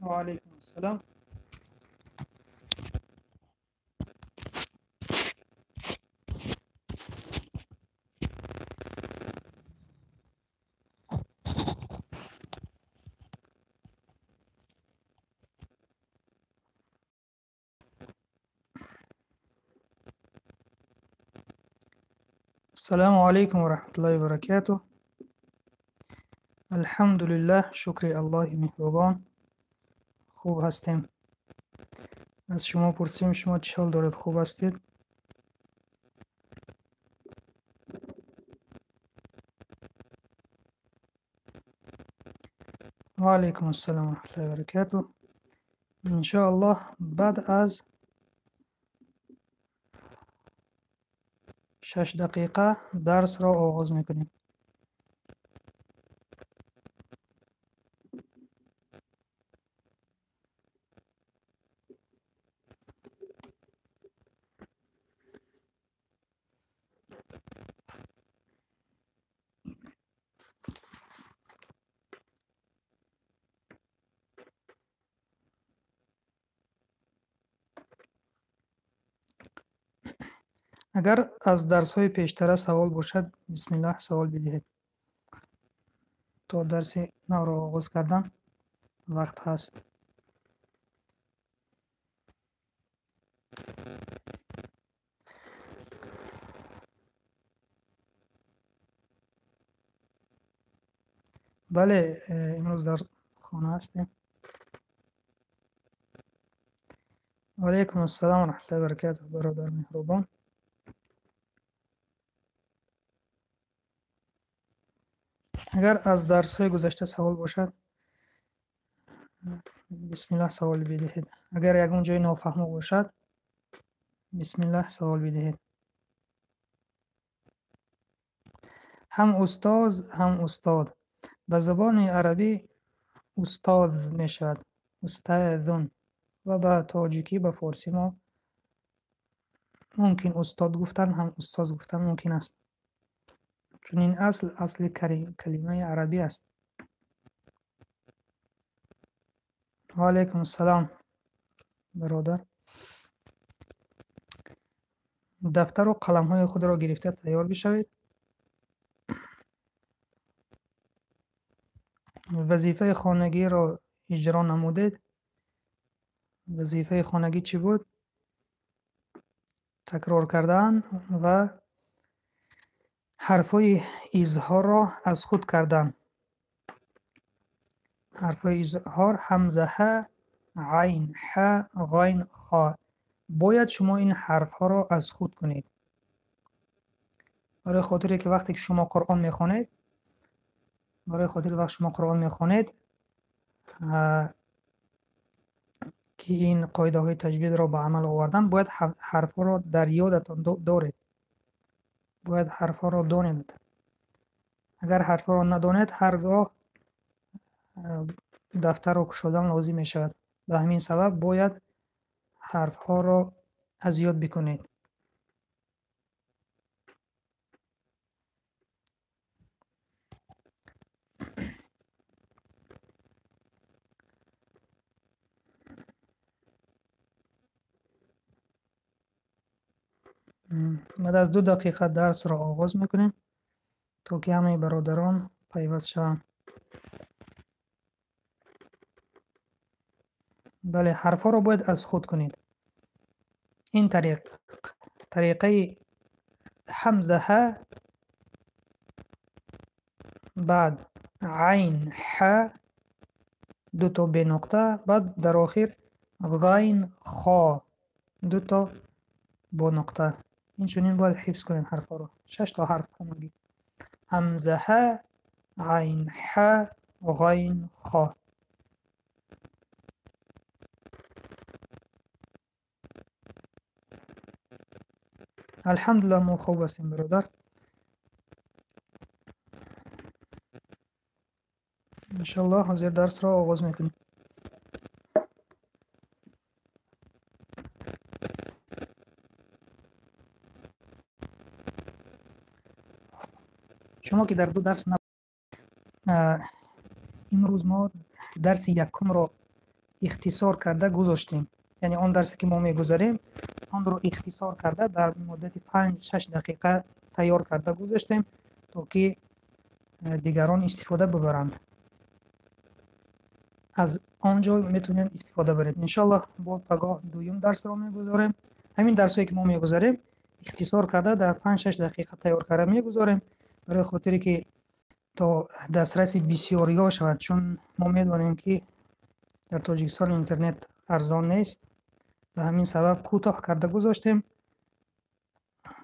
Ва алайкум ассалом. Ассалому алайкум ва раҳматуллоҳи ва баракатуҳ. Алҳамдулиллаҳ, шукри Аллоҳи меҳрубон. Хуб ҳастем. Аз шумо пурсем, шумо чӣ ҳол доред? Хуб ҳастед? Ва алайкум ассалом ва раҳматуллоҳи ва баракатуҳ. Иншоаллоҳ баъд аз 6 дақиқа дарсро оғоз мекунем. Агар аз дарсҳои пештара савол бошад, бисмиллаҳ савол бидиҳед. То дарси навро оғоз кардан вақт ҳаст. Бале, имрӯз дар хона ҳастем. Ва алайкум ассалом ва раҳматуллоҳи ва баракатуҳ, бародар меҳрубон. Агар аз дарсҳои гузашта савол бошад, бисмиллаҳ савол бидиҳед. Агар ягон ҷои нофаҳмо бошад, бисмиллаҳ савол бидиҳед. Ҳам устоз, ҳам устод. Ба забони арабӣ устоз мешавад, устазун, ва ба тоҷикӣ, ба форсӣ мо мумкин устод гуфтан, ҳам устоз гуфтан мумкин аст. Чун ин асл, асли калимаи арабӣ аст. Ва алайкум ассалом, бародар. Дафтару қаламҳои худро гирифта тайёр бишавед. Вазифаи хонагиро иҷро намудед. Вазифаи хонагӣ чӣ буд? Такрор кардан ва ҳарфҳои изҳорро аз худ кардан. Ҳарфҳои изҳор ҳамза ҳа, айн ҳа, ғайн хо. Бояд шумо ин ҳарфҳоро аз худ кунед. Барои хотире ки вақте ки шумо Қуръон мехонед, барои хотири вақт шумо Қуръон мехонед, ки ин қоидаҳои таҷвидро ба амал овардан, бояд ҳарфҳоро дар ёдатон доред. Бояд ҳарфҳоро донед. Агар ҳарфҳоро надонед, ҳар гоҳ дафтарро кушодан лозим мешавад. Ба ҳамин сабаб бояд ҳарфҳоро аз ёд бикунед. Баъд аз 2 дақиқа дарсро оғоз мекунем, то ки ҳамаи бародарон пайваст шаванд. Бале, ҳарфҳоро бояд аз худ кунед. Ин тариқаи ҳамза ҳа, баъд айн ҳа, ду то бе нуқта, баъд дар охир ғайн хо, ду то бо нуқта. Инчунин бояд ҳифз кунед ҳарфҳоро. 6 то ҳарф ҳамагӣ. Ҳамза ҳа, айн ҳа, ғайн хо. Алҳамдулиллаҳ, мо хуб ҳастем, бародар. Иншоаллоҳ ҳозир дарсро оғоз мекунем. Шумо ки дар ду дарс имрӯз мо дарси якумро ихтисор карда гузоштем. Яъне он дарсе ки мо мегузарем, онро ихтисор карда дар муддати 5-6 дақиқа тайёр карда гузоштем, то ки дигарон истифода бибаранд. Аз он ҷо метавонед истифода баред. Иншоаллоҳ бо пагоҳ дуюм дарсро мегузорем. Ҳамин дарсҳое ки мо мегузарем, ихтисор карда дар 5-6 дақиқа тайёр карда мегузорем, барои хотире ки то дастраси бисёриҳо шавад, чун мо медонем ки дар Тоҷикистон интернет арзон нест. Ба ҳамин сабаб кӯтоҳ карда гузоштем.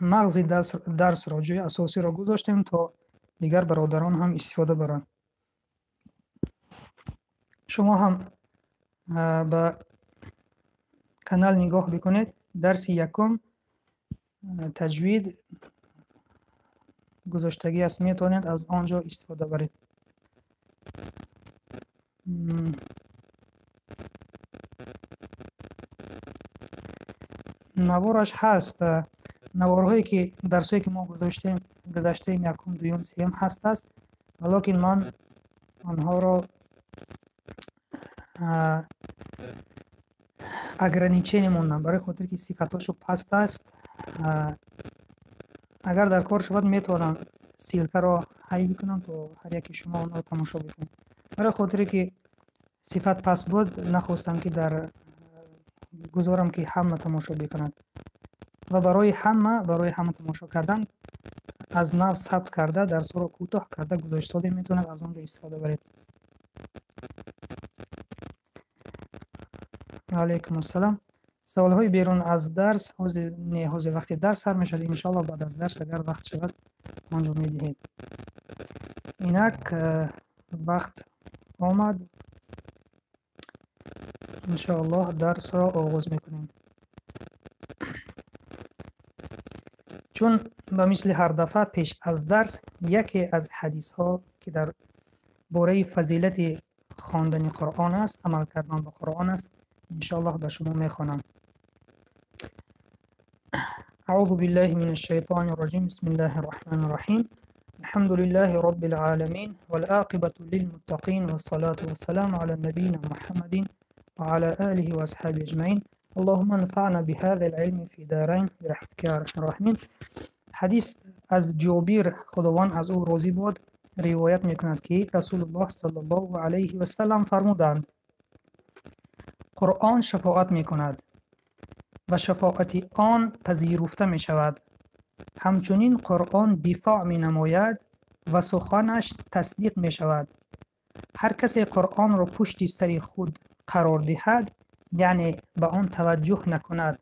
Мағзи дарсро, ҷои асосиро гузоштем, то дигар бародарон ҳам истифода баранд. Шумо ҳам ба канал нигоҳ бикунед. Дарси якум таҷвид гузоштагӣ аст, метавонед аз он ҷо истифода баред. Навораш ҳаст. Наворҳое ки дарсҳое ки мо гузаштем, якум, дуюм, сеюм ҳаст аст, валокин ман онҳоро ограничение мондам, барои хотире ки сифатҳошо паст аст. Агар дар кор шавад, метавонам ссылкаро ҳай бикунам, то ҳар яке шумо онро тамошо бикунед. Барои хотире ки сифат паст буд, нахостам ки дар гузорам ки ҳама тамошо бикунад. Ва барои ҳама тамошо кардан аз нав сабт карда, дарсҳоро кӯтоҳ карда гузоштсодем, метавонад аз он ҷо истифода баред. Алайкум ассалом. Саволҳои берун аз дарс, ҳозир не, ҳозир вақти дарс сар мешавад, иншоаллоҳ баъд аз дарс агар вақт шавад он ҷо медиҳед. Инак вақт омад, иншоаллоҳ дарсро оғоз мекунем. Чун ба мисли ҳар дафъа пеш аз дарс яке аз ҳадисҳо ки дар бораи фазилати хондани Қуръон аст, амал кардан ба Қуръон аст, иншоаллоҳ ба шумо мехонам. أعوذ بالله من الشيطان الرجيم. بسم الله الرحمن الرحيم. الحمد لله رب العالمين والعاقبة للمتقين والصلاة والسلام على نبينا محمد وعلى آله وأصحابه أجمعين. اللهم انفعنا بهذا العلم في دارين برحمتك يا أرحم الراحمين. حدیث از جابر، خداوند از او راضی بود، روایت میکند که رسول الله صلی الله علیه و سلم فرمودند: قرآن شفاعت میکند و شفاعت آن پذیرفته میشود. همچنین قرآن دفاع مینماید و سخنش تصدیق میشود. هر کسی قرآن را پشت سر خود قرار دهد، یعنی به آن توجه نکند،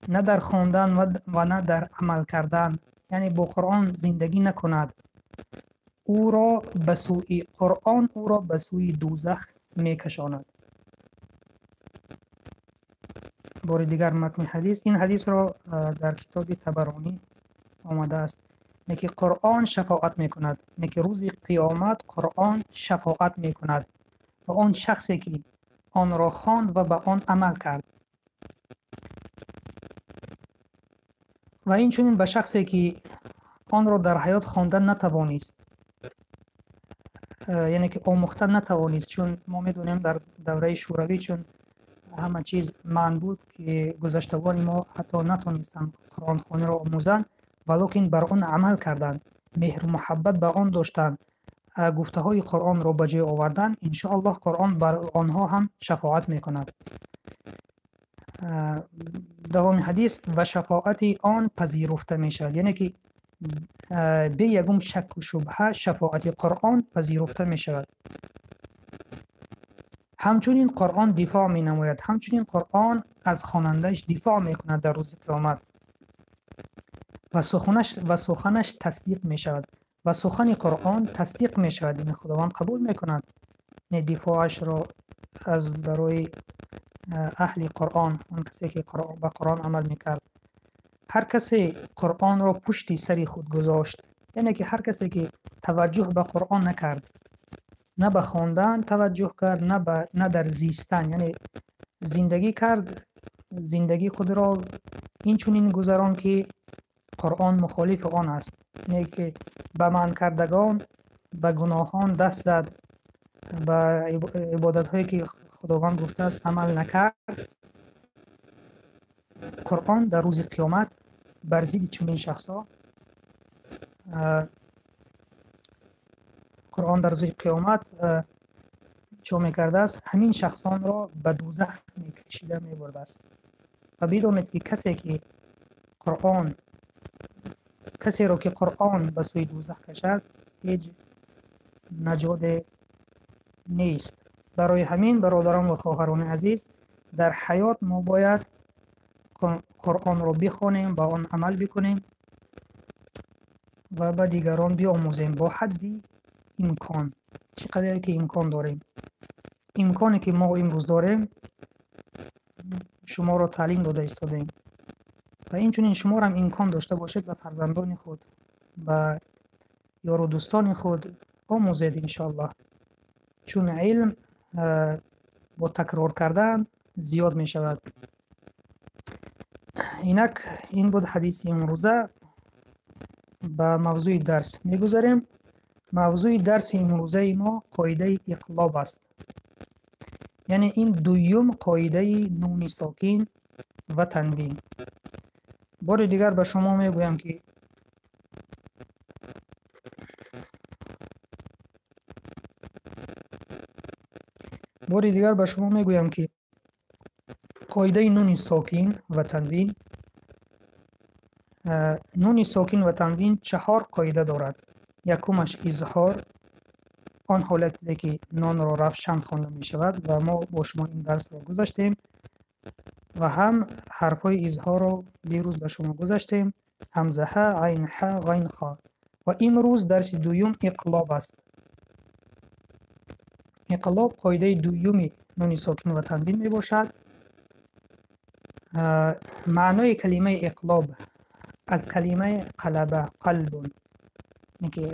نه در خواندن و نه در عمل کردن، یعنی با قرآن زندگی نکند، او را به سوی قرآن او را به سوی دوزخ میکشاند. بار دیگر متن حدیث، این حدیث را در کتاب تبرانی آمده است. که قرآن شفاعت میکند، که روز قیامت قرآن شفاعت میکند و آن شخصی که آن را خواند و به آن عمل کرد، و این چنین به شخصی که آن را در حیات خواندن نتوانست، یعنی که آموختن نتوانست، چون ما میدونیم در دوره شوروی چون همه چیز منع بود که گذشتگان ما حتی نتونستند قرآن خوانی را آموزند، ولیکن بر آن عمل کردند، مهر و محبت به آن داشتند، گفته های قرآن را به جای آوردند، انشاءالله قرآن بر آنها هم شفاعت میکند. دوام حدیث، و شفاعت آن پذیرفته می شود، یعنی که بی یگم شک و شبهه شفاعت قرآن پذیرفته می شود. همچنین قرآن دفاع می نماید، همچنین قرآن از خواننده‌اش دفاع می کند در روز قیامت و سخنش تصدیق می شود و سخن قرآن تصدیق می شود، یعنی خداوند قبول می کند دفاعش را از برای اهل قرآن، آن کسی که به قرآن عمل می کرد. هر کسی قرآن را پشت سر خود گذاشت، یعنی که هر کسی که توجه به قرآن نکرد، نه به خواندن توجه کرد، نه در زیستن، یعنی زندگی کرد، زندگی خود را این چنین گذران که قرآن مخالف آن است، یعنی که به من کردگان، به گناهان دست زد، به عبادت هایی که Худованд гуфтааст амал накард, Қуръон дар рӯзи қиёмат бар зидди чунин шахсҳо, Қуръон дар рӯзи қиёмат чӣ мекардааст? Ҳамин шахсонро ба дӯзах мекашида мебурдааст. Ва бидонед ки касеро ки Қуръон ба сӯи дӯзах кашад, ҳеҷ наҷоте нест. Барои ҳамин бародарон ва хоҳарони азиз, дар ҳаёт мо бояд Қуръонро бихонем, ба он амал бикунем ва ба дигарон биомӯзем бо ҳадди имкон, чӣ қадаре ки имкон дорем. Имконе ки мо имрӯз дорем, шуморо таълим дода истодаем ва инчунин шуморо ҳам имкон дошта бошед ба фарзандони худ, ба ёру дӯстони худ омӯзед иншоаллоҳ, чун илм бо такрор кардан зиёд мешавад. Инак ин буд ҳадиси имрӯза. Ба мавзӯи дарс мегузарем. Мавзӯи дарси имрӯзаи мо қоидаи иқлоб аст. Яъне ин дуюм қоидаи нуни сокин ва танвин. Бори дигар ба шумо мегӯям ки қоидаи нуни сокин ва танвин, нуни сокин ва танвин чаҳор қоида дорад. Якумаш изҳор, он ҳолате ки нонро равшан хонда мешавад ва мо бо шумо ин дарсро гузаштем ва ҳам ҳарфҳои изҳорро дирӯз ба шумо гузаштем, ҳамза ҳа, айн ҳа, ғайн ха. Ва имрӯз дарси дуюм иқлоб аст. Иқлоб қоидаи дуюми нуни сокин ва танвин мебошад. Маънои калимаи иқлоб аз калимаи қалаба, қалбун, ки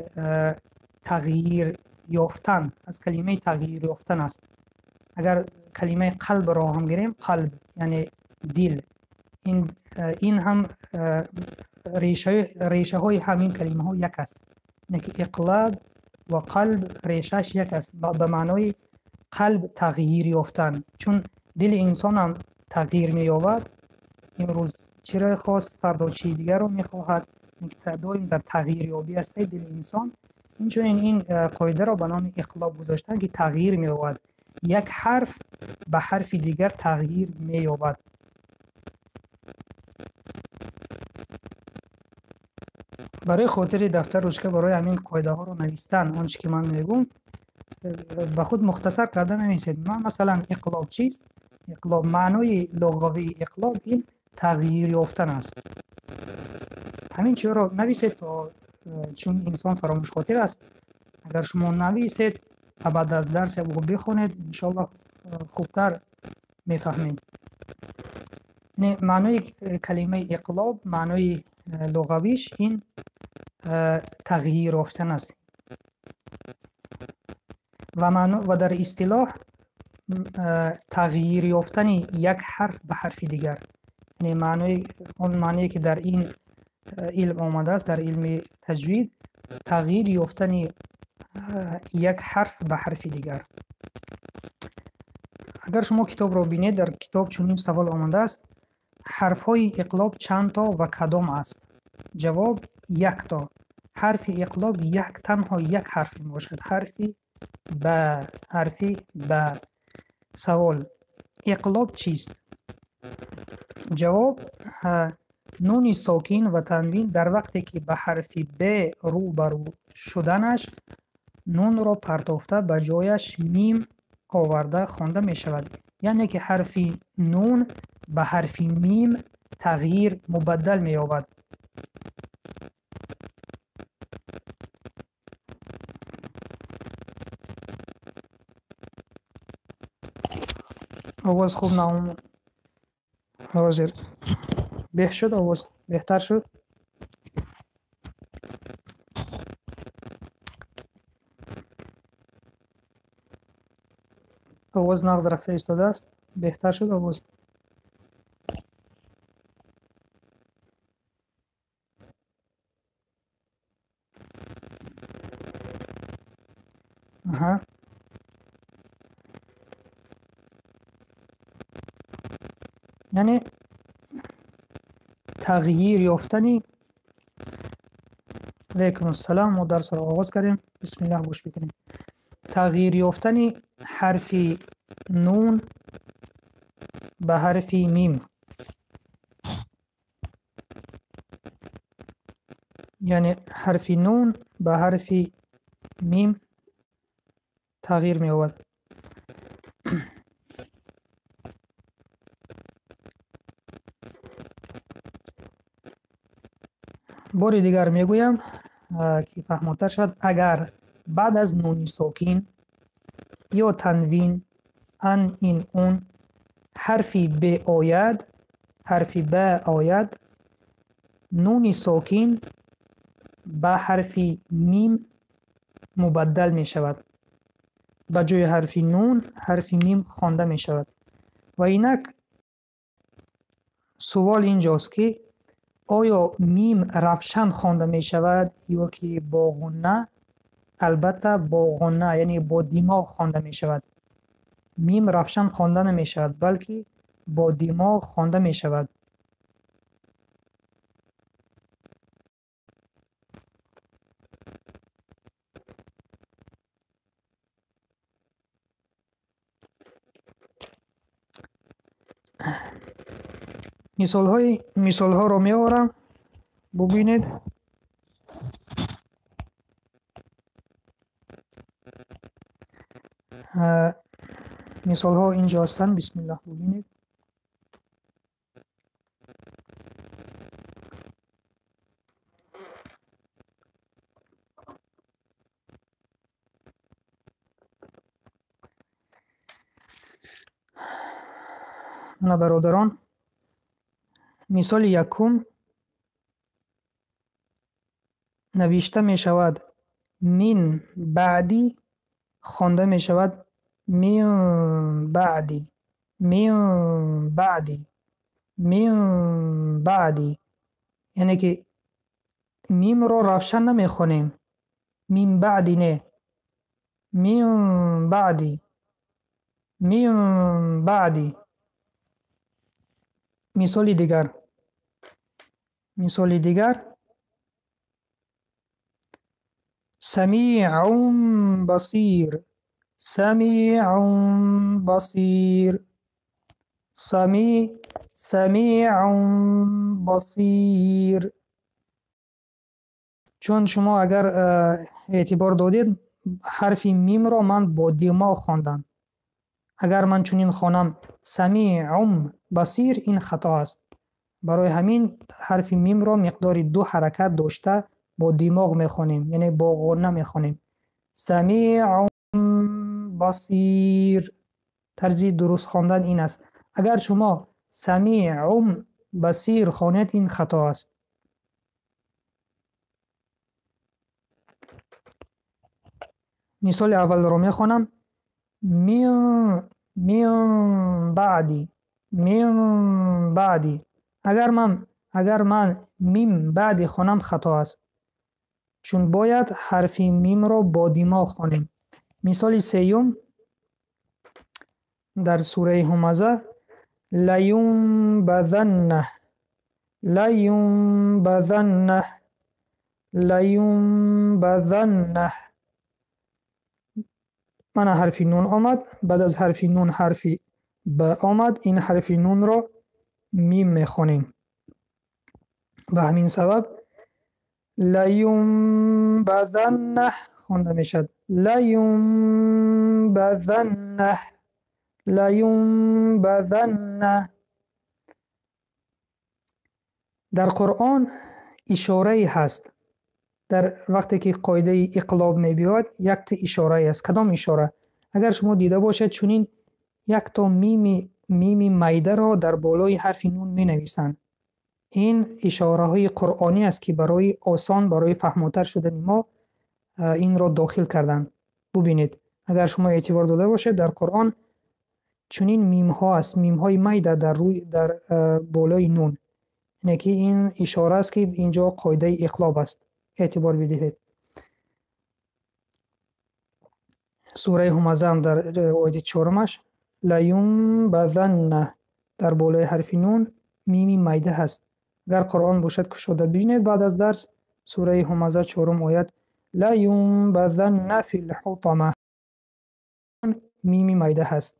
тағйир ёфтан, аз калимаи тағйир ёфтан аст. Агар калимаи қалбро ҳам гирем, қалб яъне дил, ин ҳам решаҳои ҳамин калимаҳо як аст. Яъне ки иқлоб ва қалб решааш як аст, ба маънои қалб тағйир ёфтан, чун дили инсон ҳам тағйир меёбад. Имрӯз чиро хост, фардо чизи дигарро мехоҳад, доим дар тағйирёбӣ аст дили инсон. Инчунин ин қоидаро ба номи иқлоб гузоштанд, ки тағйир меёбад, як ҳарф ба ҳарфи дигар тағйир меёбад. Барои хотири дафтар ручка барои ҳамин қоидаҳоро навистан, он чи ки ман мегӯм, ба худ мухтасар карда нависед. Ман масалан иқлоб чист? Иқлоб, маънои луғавии иқлоб ин тағйир ёфтан аст. Ҳамин чизро нависед, то чун инсон фаромӯшхотир аст. Агар шумо нависед ва баъд аз дарс як бор бихонед, иншоаллоҳ хубтар мефаҳмед. Маънои калимаи иқлоб, маънои луғавиш ин тағйир ёфтан аст ва дар истилоҳ тағйир ёфтани як ҳарф ба ҳарфи дигар. Яъне маънои он маъное ки дар ин илм омадааст, дар илми таҷвид, тағйир ёфтани як ҳарф ба ҳарфи дигар. Агар шумо китобро бинед, дар китоб чунин савол омадааст: ҳарфҳои иқлоб чанд то ва кадом аст? Ҷавоб: як то. Ҳарфи иқлоб танҳо як ҳарф мебошад, ҳарфи ба, ҳарфи ба. Савол: иқлоб чист? Ҷавоб: нуни сокин ва танвин дар вақте ки ба ҳарфи б рӯбарӯ шуданаш, нунро партофта ба ҷояш мим оварда хонда мешавад. Яъне ки ҳарфи нун ба ҳарфи мим тағйир мубаддал меёбад. Овоз хуб наомад. Ҳозир беҳ шуд, овоз беҳтар шуд. Овоз нағз рафта истодааст, беҳтар шуд овоз. Аҳа. Яъне тағйир ёфтани. Алайкум ассалом, мо дарсро оғоз кардем. Бисмиллаҳ, гӯш бикунем. Тағйир ёфтани ҳарфи нун ба ҳарфи мим. Яъне ҳарфи нун ба ҳарфи мим тағйир меёбад. Бори дигар мегӯям, ки фаҳмотар шавад, агар баъд аз нуни сокин ё танвин, ан, ин, ун ҳарфи б ояд, ҳарфи б ояд, нуни сокин ба ҳарфи мим мубаддал мешавад. Ба ҷои ҳарфи нун ҳарфи мим хонда мешавад. Ва инак сувол инҷост, ки оё мим равшан хонда мешавад ё ки бо ғунна? Албатта, бо ғунна, яъне бо димоғ хонда мешавад. Мим равшан хонда намешавад, балки бо димоғ хонда мешавад. Мисолҳоро меорам, бубинед. Мисолҳо инҷо ҳастанд. Бисмиллаҳ, бубинед. Мана бародарон, мисоли якум навишта мешавад мин баъди, хонда мешавад мин баъди, мин баъди, мин баъди. Яъне ки мимро равшан намехонем. Мин баъди не. Мин баъди. Мин баъди. Мисоли дигар. Мисоли дигар. Самиъун басир. Самиъун басир. Самиъун басир. Чун шумо агар эътибор додед, ҳарфи мимро ман бо димоғ хондам. Агар ман чунин хонам самиъум басир, ин хато аст. Барои ҳамин ҳарфи мимро миқдори ду ҳаракат дошта бо димоғ мехонем, яъне бо ғунна мехонем. Самиъун басир. Тарзи дуруст хондан ин аст. Агар шумо самиъум басир хонед, ин хато аст. Мисоли аввалро мехонам. Мин баъди, мин баъди. Агар ман мим баъди хонам, хато аст. Чун бояд ҳарфи мимро бо димоғ хонем. Мисоли сеюм дар сураи Ҳумаза лаюнбазанна, лаюнбазанна, лаюнбазанна. Мана ҳарфи нун омад, баъд аз ҳарфи нун ҳарфи б омад, ин ҳарфи нунро мим мехонем. Ба ҳамин сабаб лаюнбазанна хонда мешавад. Лаюнбазанна, лаюнбазанна. Дар Қуръон ишорае ҳаст. Дар вақте ки қоидаи иқлоб мебиёяд, якта ишорае аст. Кадом ишора? Агар шумо дида бошед, чунин якто мими майдаро дар болои ҳарфи нун менависанд. Ин ишораҳои қуръонӣ аст, ки барои осон, барои фаҳмотар шудани мо инро дохил карданд. Бубинед, агар шумо эътибор дода бошед, дар Қуръон чунин мимҳо аст, мимҳои майда дар болои нун. Яъне ки ин ишора аст, ки инҷо қоидаи иқлоб аст. Эътибор бидиҳед. Сураи Ҳумаза ҳам дар ояти чорумаш лаюнбазанна, Дар болои ҳарфи нун мими майда ҳаст. Агар Қуръон бошад, кушода бибинед баъд аз дарс. Сураи Ҳумаза, чорум оят. Лаюнбазанна фил ҳутама. Мими майда ҳаст.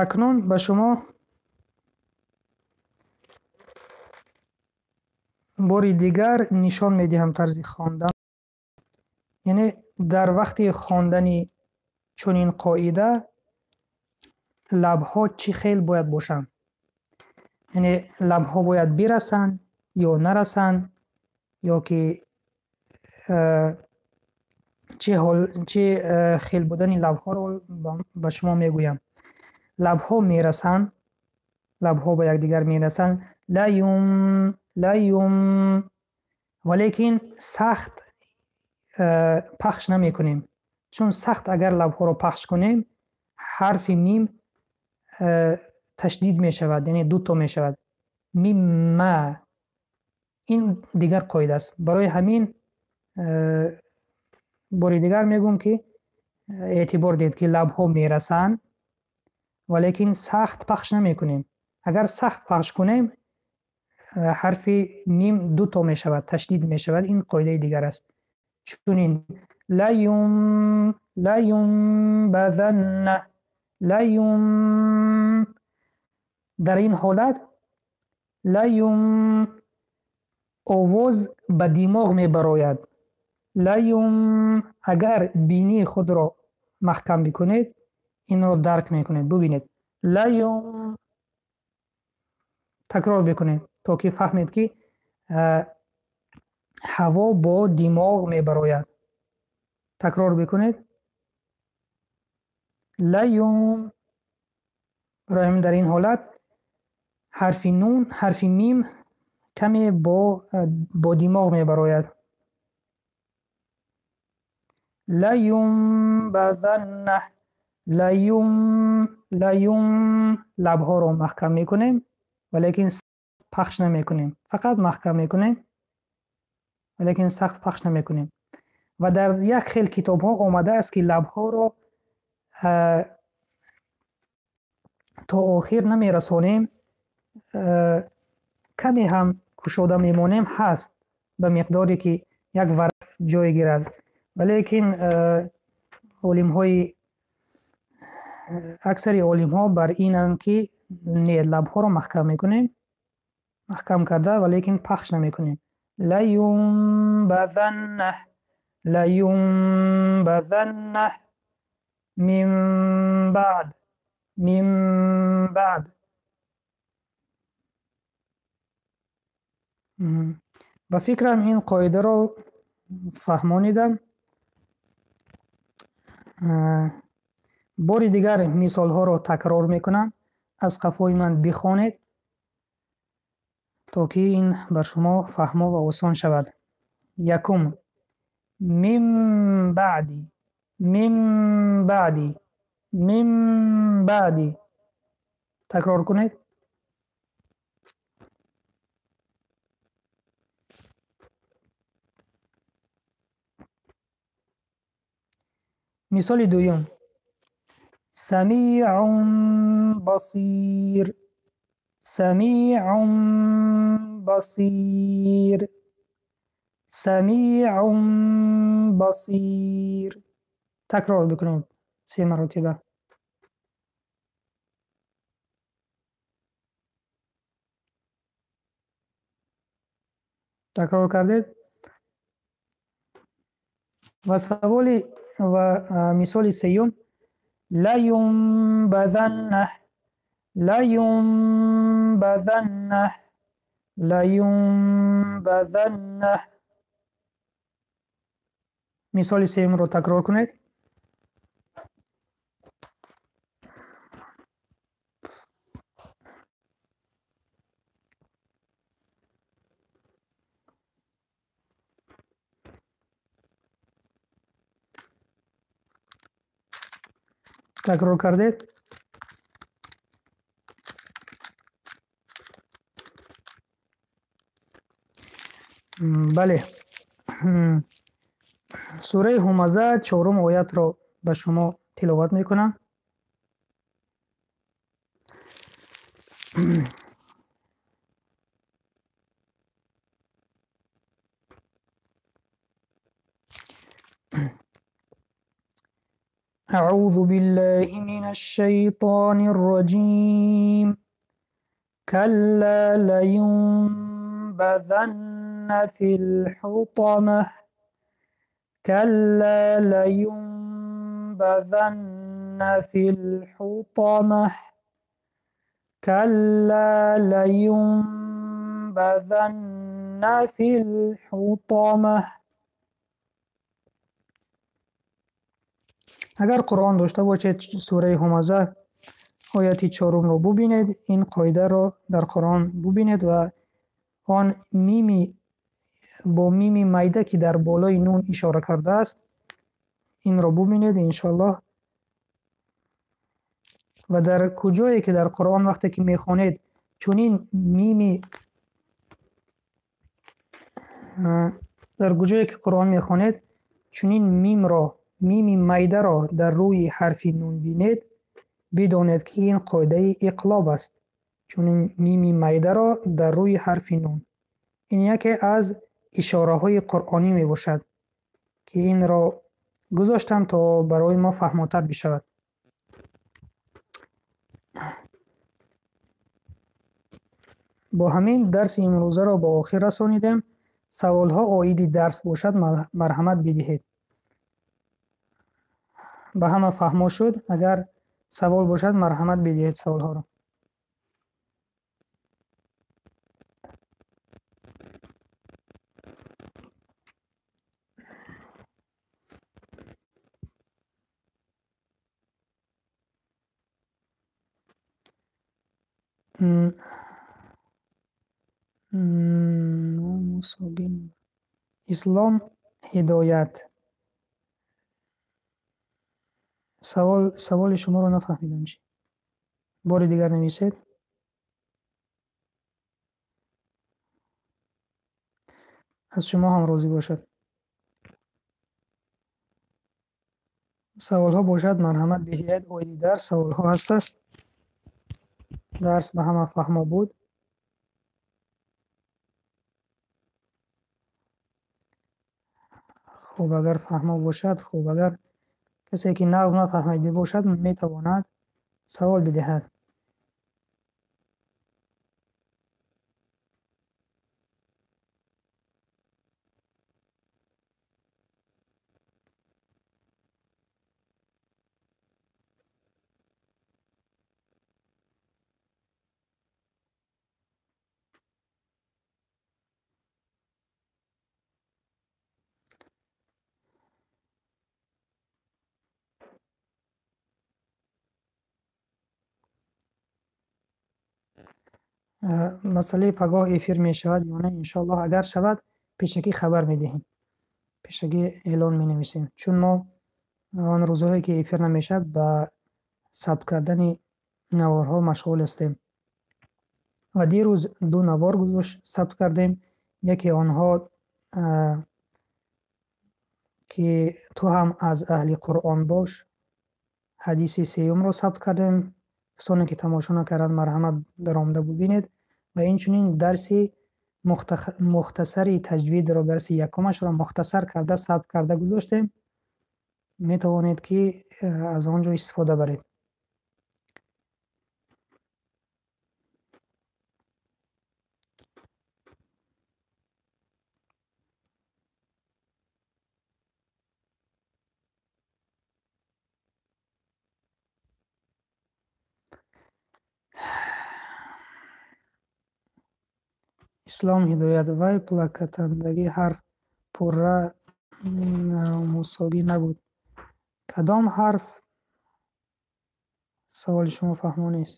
Акнун ба шумо бори дигар нишон медиҳам тарзи хондан. Яъне дар вақти хондани чунин қоида лабҳо чӣ хел бояд бошанд? Яъне лабҳо бояд бирасанд ё нарасанд, ё ки чӣ хел будани лабҳоро ба шумо мегӯям. Лабҳо мерасанд, лабҳо ба якдигар мерасанд. Лаюм, лаюм, валекин сахт пахш намекунем. Чун сахт агар лабҳоро пахш кунем, ҳарфи мим ташдид мешавад, яъне дуто мешавад. Мимма. Ин дигар қоида аст. Барои ҳамин бори дигар мегӯм, ки эътибор диҳед, ки лабҳо мерасанд, валекин сахт пахш намекунем. Агар сахт пахш кунем, ҳарфи мим дуто мешавад, ташдид мешавад. Ин қоидаи дигар аст. Чунин лаюм, лаюмбазанна, лаюм. Дар ин ҳолат лаюм овоз ба димоғ мебарояд. Лаюм, агар бинии худро маҳкам бикунед, инро дарк мекунед. Бубинед. Лаюм, такрор бикунед, то ки фаҳмед, ки ҳаво бо димоғ мебарояд. Такрор бикунед. Лаюм. Барои ҳамин дар ин ҳолат ҳарфи нун, ҳарфи мим каме бо димоғ мебарояд. Лаюмбазанна, лаюм, лаюм. Лабҳоро маҳкам мекунем, валекин пахш намекунем. Фақат маҳкам мекунем, валекин сахт пахш намекунем. Ва дар як хел китобҳо омадааст, ки лабҳоро то охир намерасонем, каме ҳам кушода мемонем, ҳаст ба миқдоре, ки як варақ ҷой гирад. Валекин аксари олимҳо бар инанд, ки не, лабҳоро маҳкам мекунем, маҳкам карда, валекин пахш намекунем. Лаюмбазанна, лаюмбазанна мин баъд, мин баъд. Ба фикрам, ин қоидаро фаҳмонидам. Бори дигар мисолҳоро такрор мекунам. Аз қафои ман бихонед, то ки ин бар шумо фаҳмо ва осон шавад. Якум. Мин баъди, мин баъди, мин баъди. Такрор кунед. Мисоли дуюм. Самиъун басир, самиъун басир, самиъун басир. Такрор бикунед се маротиба. Такрор кардед. Ва саволи ва мисоли сеюм. Лаюмбазанна, лаюмбазанна, лаюмбазанна. Мисоли сеюмро такрор кунед. Такрор кардед? Бале. Сураи Ҳумаза чорум оятро ба шумо тиловат мекунам. أعوذ بالله من الشيطان الرجيم. كلا لينبذن في الحطمة. كلا لينبذن في الحطمة. كلا لينبذن في الحطمة. Агар Қуръон дошта бошед, сураи Ҳумаза ояти чорумро бубинед, ин қоидаро дар Қуръон бубинед ва он мими бо мими майда, ки дар болои нун ишора кардааст, инро бубинед, иншоаллоҳ. Ва дар куҷое ки дар Қуръон вақте ки мехонед, чунин мими дар куҷое ки Қуръон мехонед, чунин мимро, мими майдаро дар рӯи ҳарфи нун бинед, бидонед, ки ин қоидаи иқлоб аст. Чунин мими майдаро дар рӯи ҳарфи нун. Ин яке аз ишораҳои қуръонӣ мебошад, ки инро гузоштам, то барои мо фаҳмотар бишавад. Бо ҳамин дарси имрӯзаро ба охир расонидем. Саволҳо оиди дарс бошад, марҳамат бидиҳед. Ба ҳама фаҳмо шуд? Агар савол бошад, марҳамат бидиҳед саволҳоро. Ислом Ҳидоят. Савол, саволи шуморо нафаҳмидам, чи? Бори дигар нависед. Аз шумо ҳам розӣ бошад. Саволҳо бошад, марҳамат бидиҳед. Оиди дарс саволҳо ҳастаст? Дарс ба ҳама фаҳмо буд? Хуб, агар фаҳмо бошад, хуб, агар касе ки нағз нафаҳмида бошад, метавонад савол бидиҳад. Масъалаи пагоҳ эфир мешавад ё не, иншоаллоҳ, агар шавад, пешакӣ хабар медиҳем, пешакӣ эълон менависем, чун мо он рӯзҳое ки эфир намешавад, ба сабт кардани наворҳо машғул ҳастем. Ва дирӯз ду навор гузошт, сабт кардем. Яке онҳо, ки ту ҳам аз аҳли Қуръон бош, ҳадиси сеюмро сабт кардем. Касоне ки тамошо накарданд, марҳамат, даромада бубинед. Ва инчунин дарси мухтасари таҷвидро, дарси якумашро мухтасар карда сабт карда гузоштем. Метавонед, ки аз он ҷо истифода баред. Ислом Ҳидоят: вай плакатандаги ҳарф пурра мусогӣ набуд. Кадом ҳарф? Саволи шумо фаҳмо нест.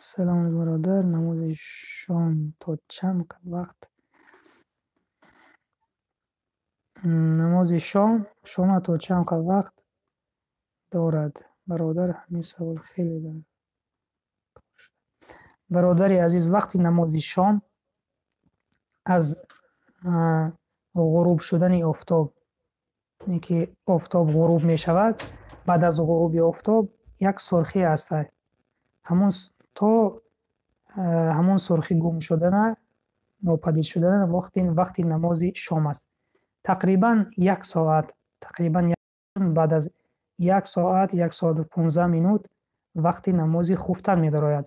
Салом алейкум, бародар. Намози шом то чанд вақт? Намози шом шома то чанд вақт дорад? Бародар, ҳамин савол хеле дар. Бародари азиз, вақти намози шом аз ғуруб шудани офтоб, ки офтоб ғуруб мешавад, баъд аз ғуруби офтоб як сурхӣ аст. Ҳамун то ҳамун сурхӣ гум шудана, нопадид шудана, вақти намози шом аст. Тақрибан як соат, тақрибан баъд аз як соат, як соату 15 минут вақти намози хуфтан медарояд.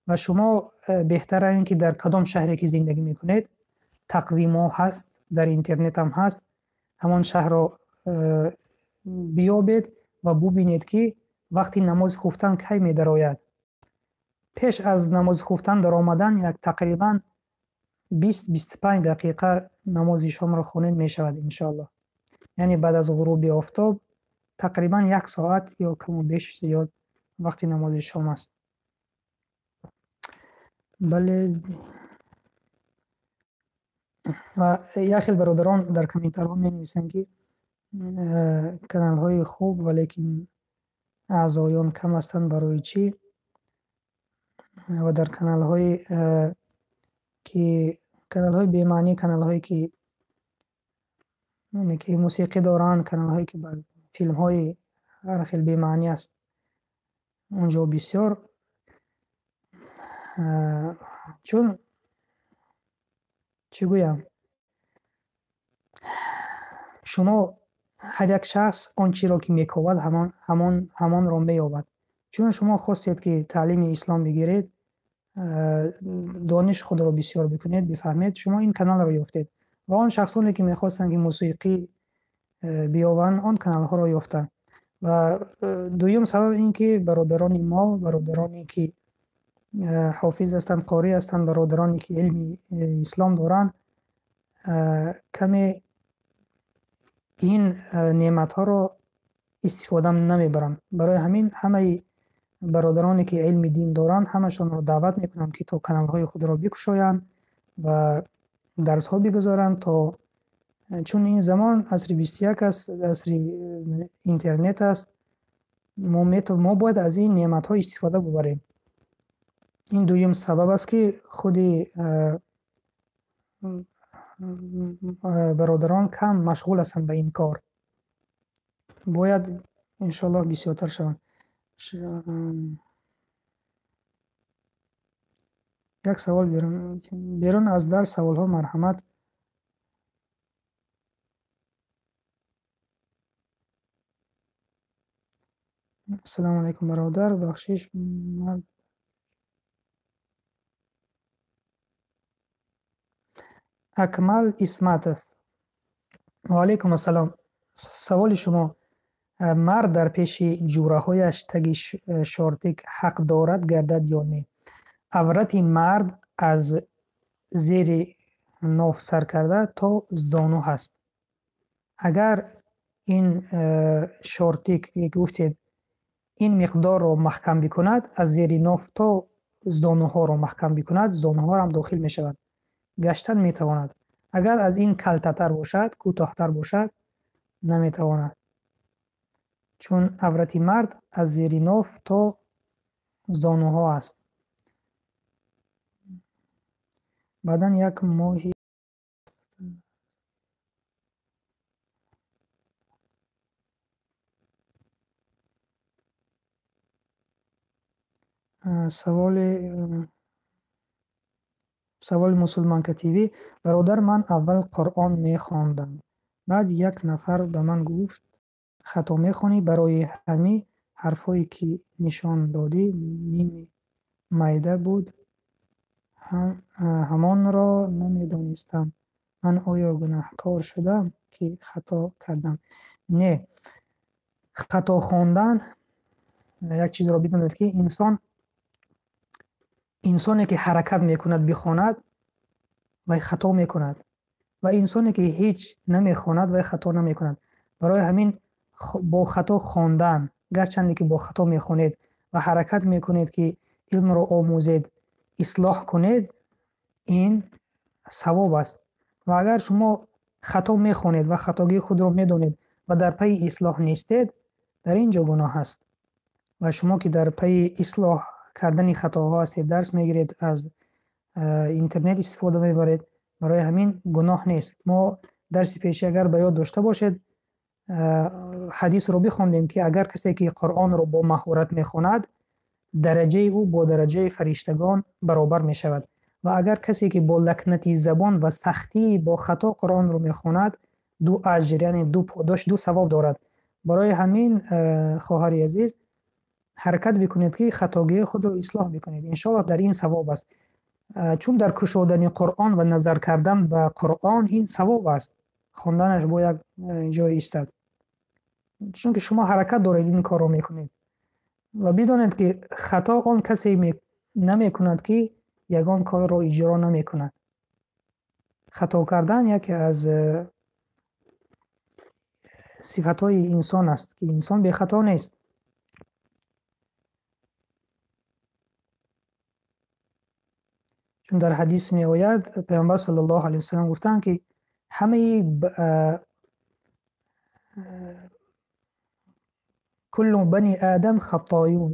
Ва шумо беҳтар ин ки дар кадом шаҳре ки зиндагӣ мекунед, тақвимҳо ҳаст, дар интернетам ҳаст, ҳамон шаҳрро биёбед ва бубинед, ки вақти намози хуфтан кай медарояд. Пеш аз намози хуфтан даромадан як тақрибан 20-25 дақиқа намози шомро хонед мешавад, иншоаллоҳ. Яъне баъд аз ғуруби офтоб тақрибан як соат ё каму беш зиёд вақти намози шом аст. Бале, ва як хел бародарон дар комментарҳо менависанд, ки каналҳои хуб, валекин аъзоён кам ҳастанд, барои чӣ? Ва дар каналҳои ки каналҳои бемаънӣ, каналҳое ки ки мусиқӣ доранд, каналҳое ки ба филмҳои ҳар хел бемаънӣ аст, унҷо бисёр, чун чӣ гӯям, шумо ҳар як шахс он чиро ки мековад, ҳамонро меёбад. Чун шумо хостед ки таълими ислом бигиред, дониш худро бисёр бикунед, бифаҳмед, шумо ин каналро ёфтед. Ва он шахсоне ки мехостанд ки мусиқӣ биёбанд, он каналҳоро ёфтанд. Ва дуюм сабаб ин ки бародарони мо, бародароне ки ҳофиз ҳастанд, қорӣ ҳастанд, бародароне ки илми ислом доранд, каме ин неъматҳоро истифода намебаранд. Барои ҳамин ҳамаи бародароне ки илми дин доранд, ҳамашонро даъват мекунам, ки то каналҳои худро бикушоянд ва дарсҳо бигузоранд, то чун ин замон асри 21 аст, асри интернет аст, мо бояд аз ин неъматҳо истифода бубарем. Ин дуюм сабаб аст, ки худи бародарон кам машғул ҳастанд ба ин кор. Бояд иншоаллоҳ бисёртар шаванд. Як савол берун аз дарс саволҳо, марҳамат. Ассалому алайкум, бародар, бахшиш, мард Акмал Исматов. Ва алайкум ассалом. Саволи шумо: мард дар пеши ҷураҳояш таги шортик ҳақ дорад гардад ё не? Аврати мард аз зери ноф сар карда то зону ҳаст. Агар ин шортик ки гуфтед ин миқдорро маҳкам бикунад, аз зери ноф то зонуҳоро маҳкам бикунад, зонуҳоам дохил мешаванд, гаштан метавонад. Агар аз ин калтатар бошад, кӯтоҳтар бошад, наметавонад. Чун аврати мард аз зери ноф то зонуҳо аст. Баъдан як моҳи саволи Мусулманка ТВ. Бародар, ман аввал Қуръон мехондам. Баъд як нафар ба ман гуфт: хато мехонӣ, барои ҳамин ҳарфҳое ки нишон додӣ ними майда буд, ҳамонро намедонистам. Ман оё гунаҳкор шудам, ки хато кардам? Не. Хато хондан, як чизро бидонед, ки инсоне ки ҳаракат мекунад бихонад, вай хато мекунад, ва инсоне ки ҳеҷ намехонад, вай хато намекунад. Барои ҳамин бо хато хондан, гарчанде ки бо хато мехонед ва ҳаракат мекунед, ки илмро омӯзед, ислоҳ кунед, ин савоб аст. Ва агар шумо Хато мехонед ва хатогии худро медонед ва дар пайи ислоҳ нестед, дар ин ҷо гуноҳ аст. Ва шумо ки дар пайи ислоҳ кардани хатоҳо ҳастед, дарс мегиред, аз интернет истифода мебаред, барои ҳамин гуноҳ нест. Мо дарси пешӣ агар ба ёд дошта бошед, ҳадисро бихондем, ки агар касе ки Қуръонро бо маҳорат мехонад, дараҷаи ӯ бо дараҷаи фариштагон баробар мешавад. Ва агар касе ки бо лакнати забон ва сахтӣ бо хато Қуръонро мехонад, ду аҷр, яъне ду подош, ду савоб дорад. Барои ҳамин, хоҳари азиз, ҳаракат бикунед, ки хатогии худро ислоҳ бикунед. Иншоаллоҳ, дар ин савоб аст. Чун дар кушодани Қуръон ва назар кардан ба Қуръон ин савоб аст. Хонданаш бо як ҷой истад. Чунки шумо ҳаракат доред, ин корро мекунед. Ва бидонед, ки хато он касе намекунад, ки ягон корро иҷро намекунад. Хато кардан яке аз сифатҳои инсон аст, ки инсон бехато нест. Чун дар ҳадис меояд, Паёмбар саллаллоҳу алайҳи васаллам гуфтанд, ки ҳамаи куллу бани одам хаттоюн,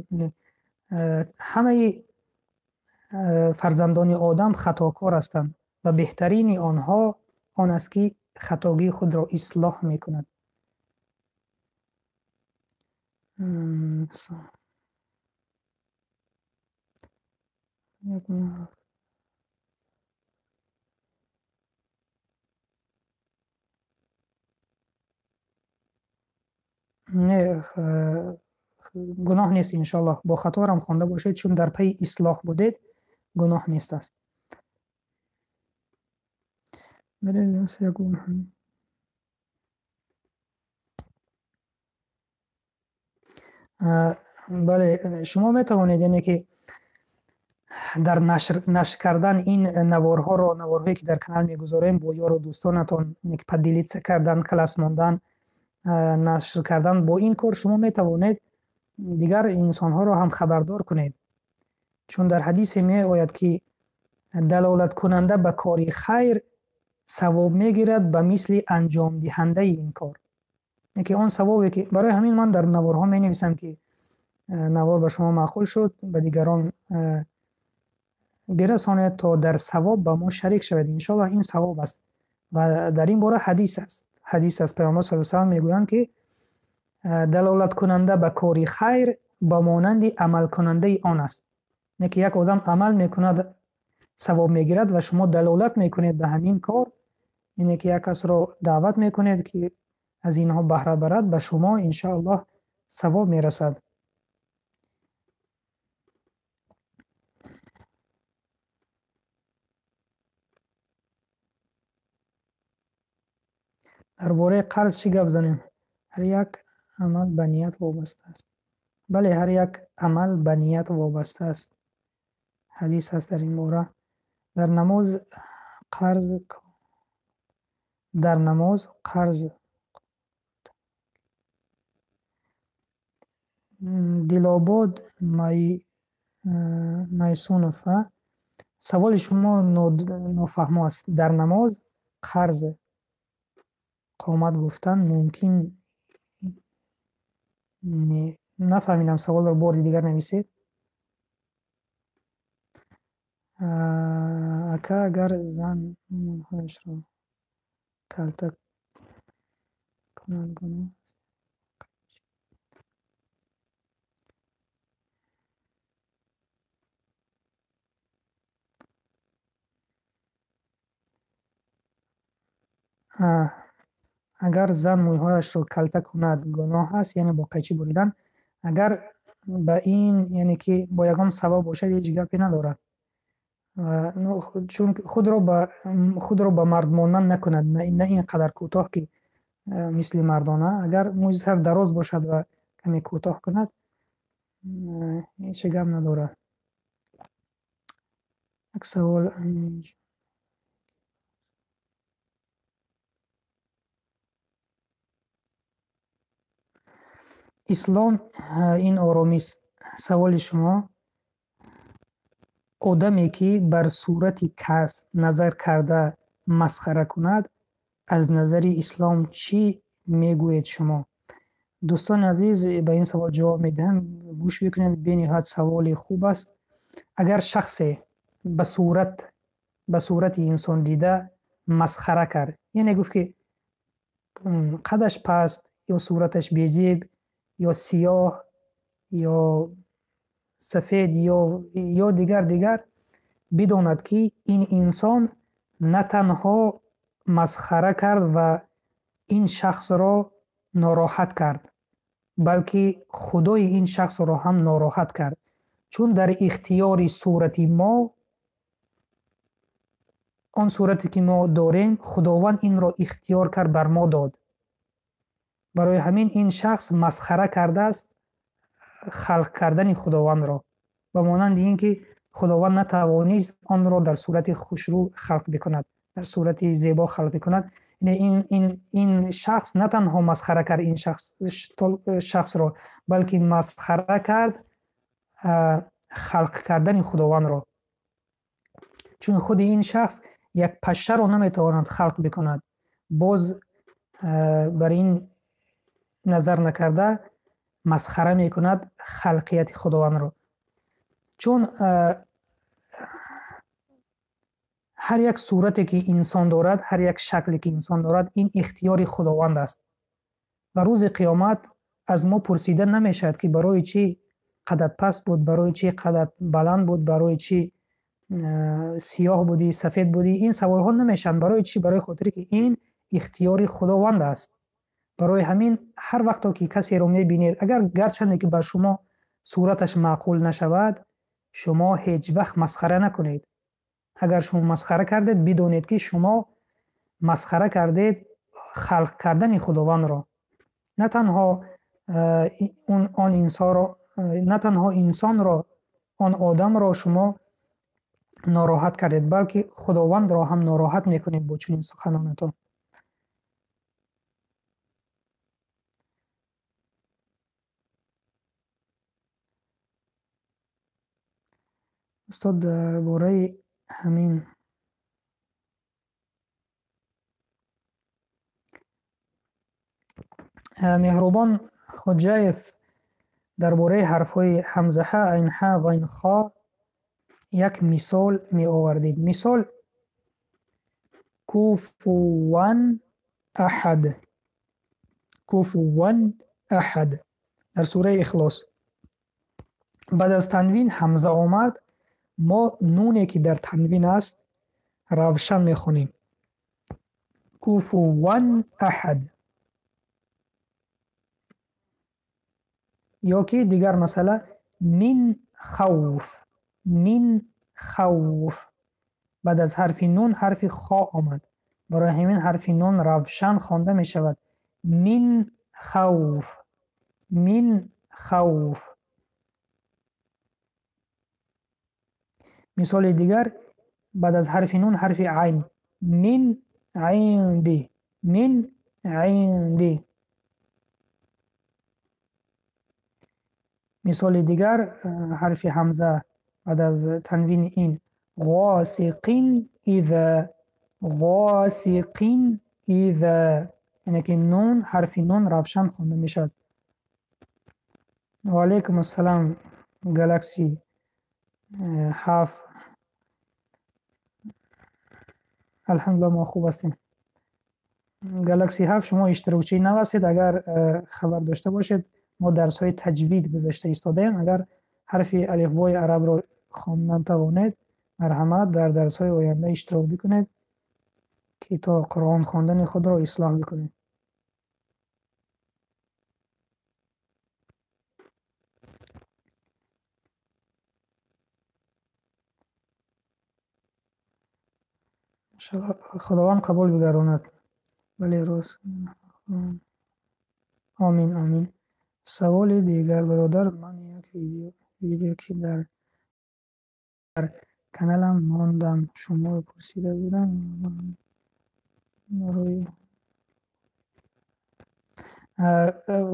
ҳамаи фарзандони одам хатокор ҳастанд ва беҳтарини онҳо он аст, ки хатогии худро ислоҳ мекунад. Не, гуноҳ нест, иншоаллоҳ. Бо хаторам хонда бошед, чун дар пайи ислоҳ будед, гуноҳ нест аст. Бале, шумо метавонед, яъне ки дар нашр кардан ин наворҳоро, наворҳое ки дар канал мегузорем, бо ёру дӯстонатон, яъне ки поделиться кардан, класс мондан, нашр кардан, бо ин кор шумо метавонед дигар инсонҳоро ҳам хабардор кунед. Чун дар ҳадисе меояд, ки далолаткунанда ба кори хайр савоб мегирад ба мисли анҷомдиҳандаи ин кор. Яъне ки он савобе ки барои ҳамин ман дар наворҳо менависам, ки навор ба шумо маъқул шуд, ба дигарон бирасонед, то дар савоб ба мо шарик шавед. Иншоаллоҳ, ин савоб аст. Ва дар ин бора ҳадис аст. Ҳадис аст, Паёмбар саллаллоҳу алайҳи васаллам мегӯянд, ки далолаткунанда ба кори хайр ба монанди амалкунандаи он аст. Яъне ки як одам амал мекунад, савоб мегирад, ва шумо далолат мекунед ба ҳамин кор, яъне ки як касро даъват мекунед, ки аз инҳо баҳра барад, ба шумо иншоаллоҳ савоб мерасад. Дар бораи қарз чӣ гап занем? Ҳар як амал ба ният вобаста аст. Бале, ҳар як амал ба ният вобаста аст. Ҳадис ҳаст дар ин бора. Дар намоз қарз, дар намоз қарз, Дилобод Майсунов, саволи шумо нофаҳмо аст. Дар намоз қарз қомат гуфтан мумкин не? Нафаҳмидам саволро, бори дигар нависед. Ака, агар зан мӯйҳояшро калта кунад, гуноҳ аст? Агар зан мӯйҳояшро калта кунад, гуноҳ аст, яъне бо қайчӣ буридан? Агар ба ин, яъне ки бо ягон сабаб бошад, ҳеҷ гапе надорад. Чун худро ба мард монанд накунад, на ин қадар кӯтоҳ, ки мисли мардона. Агар мӯи сар дароз бошад ва каме кӯтоҳ кунад, ҳеҷ гап надорад. Як савол. Ислом ин оромист. Саволи шумо: одаме ки бар сурати кас назар карда масхара кунад, Аз назари ислом чӣ мегӯед шумо? Дӯстони азиз, ба ин савол ҷавоб медиҳам. Гӯш бикунед, бениҳоят саволи хуб аст. Агар шахсе ба сурати инсон дида масхара кард, яъне гуфт, ки қадаш паст ё сураташ безеб ё сиёҳ ё сафед ё дигар, бидонад, ки ин инсон на танҳо масхара кард ва ин шахсро нороҳат кард, балки худои ин шахсро ҳам нороҳат кард. Чун дар ихтиёри сурати мо, он сурате ки мо дорем, Худованд инро ихтиёр кард, бар мо дод. Барои ҳамин ин шахс масхара кардааст халқ кардани Худовандро. Ба монанди ин ки Худованд натавонист онро дар сурати хушрӯ халқ бикунад, дар сурати зебо халқ бикунад. Ин шахс на танҳо масхара кард ин шахсро, балки масхара кард халқ кардани Худовандро. Чун худи ин шахс як пашшаро наметавонад халқ бикунад. Боз бар ин назар накарда масхара мекунад халқияти Худовандро. Чун ҳар як сурате ки инсон дорад, ҳар як шакле ки инсон дорад, ин ихтиёри Худованд аст. Ва рӯзи қиёмат аз мо пурсида намешавад, ки барои чӣ қадат паст буд, барои чӣ қадат баланд буд, барои чӣ сиёҳ будӣ, сафед будӣ. Ин саволҳо намешаванд. Барои чӣ? Барои хотире ки ин ихтиёри Худованд аст. Барои ҳамин ҳар вақто ки касеро мебинед, агар гарчанде ки бар шумо сураташ маъқул нашавад, шумо ҳеҷ вақт масхара накунед. Агар шумо масхара кардед, бидонед, ки шумо масхара кардед халқ кардани Худовандро. На танҳо он инсонро, на танҳо инсонро, он одамро шумо нороҳат кардед, балки Худовандро ҳам нороҳат мекунед бо чунин суханонатон. Устод, дар бораи ҳамин Меҳрубон Хоҷаев дар бораи ҳарфҳои ҳамзаҳа, айнҳа, ғайнхо як мисол меовардед. Мисол: куфуван аҳад. Куфуван аҳад. Дар сураи Ихлос. Баъд аз танвин ҳамза омад, мо нуне ки дар танвин аст равшан мехонем. Куфуван аҳад. Ё ки дигар масъала мин хавф. Мин хавф. Баъд аз ҳарфи нун ҳарфи хо омад. Барои ҳамин ҳарфи нун равшан хонда мешавад. Мин хавф. Мин хавф. Мисоли дигар баъд аз ҳарфи нун ҳарфи айн. Мин инди. Мин инди. Мисоли дигар ҳарфи ҳамза баъд аз танвини ин. Ғосиқин иза. Ғосиқин иза. Яъне ки нун, ҳарфи нун равшан хонда мешавад. Ва алайкум ассалом, Галакси 7. Алҳамдулиллоҳ, мо хуб ҳастем. Галакси 7, шумо иштирокчии нав ҳастед. Агар хабар дошта бошед, мо дарсҳои таҷвид гузашта истодаем. Агар ҳарфи алифбои арабро хондан тавонед, марҳамат дар дарсҳои оянда иштирок бикунед, ки то Қуръон хондани худро ислоҳ бикунед. Иншаллоҳ Худованд қабул бигардонад. Бале, рост. Омин, омин. Саволи дигар, бародар, ман як видео ки дар каналам мондам, шуморо пурсида будам барои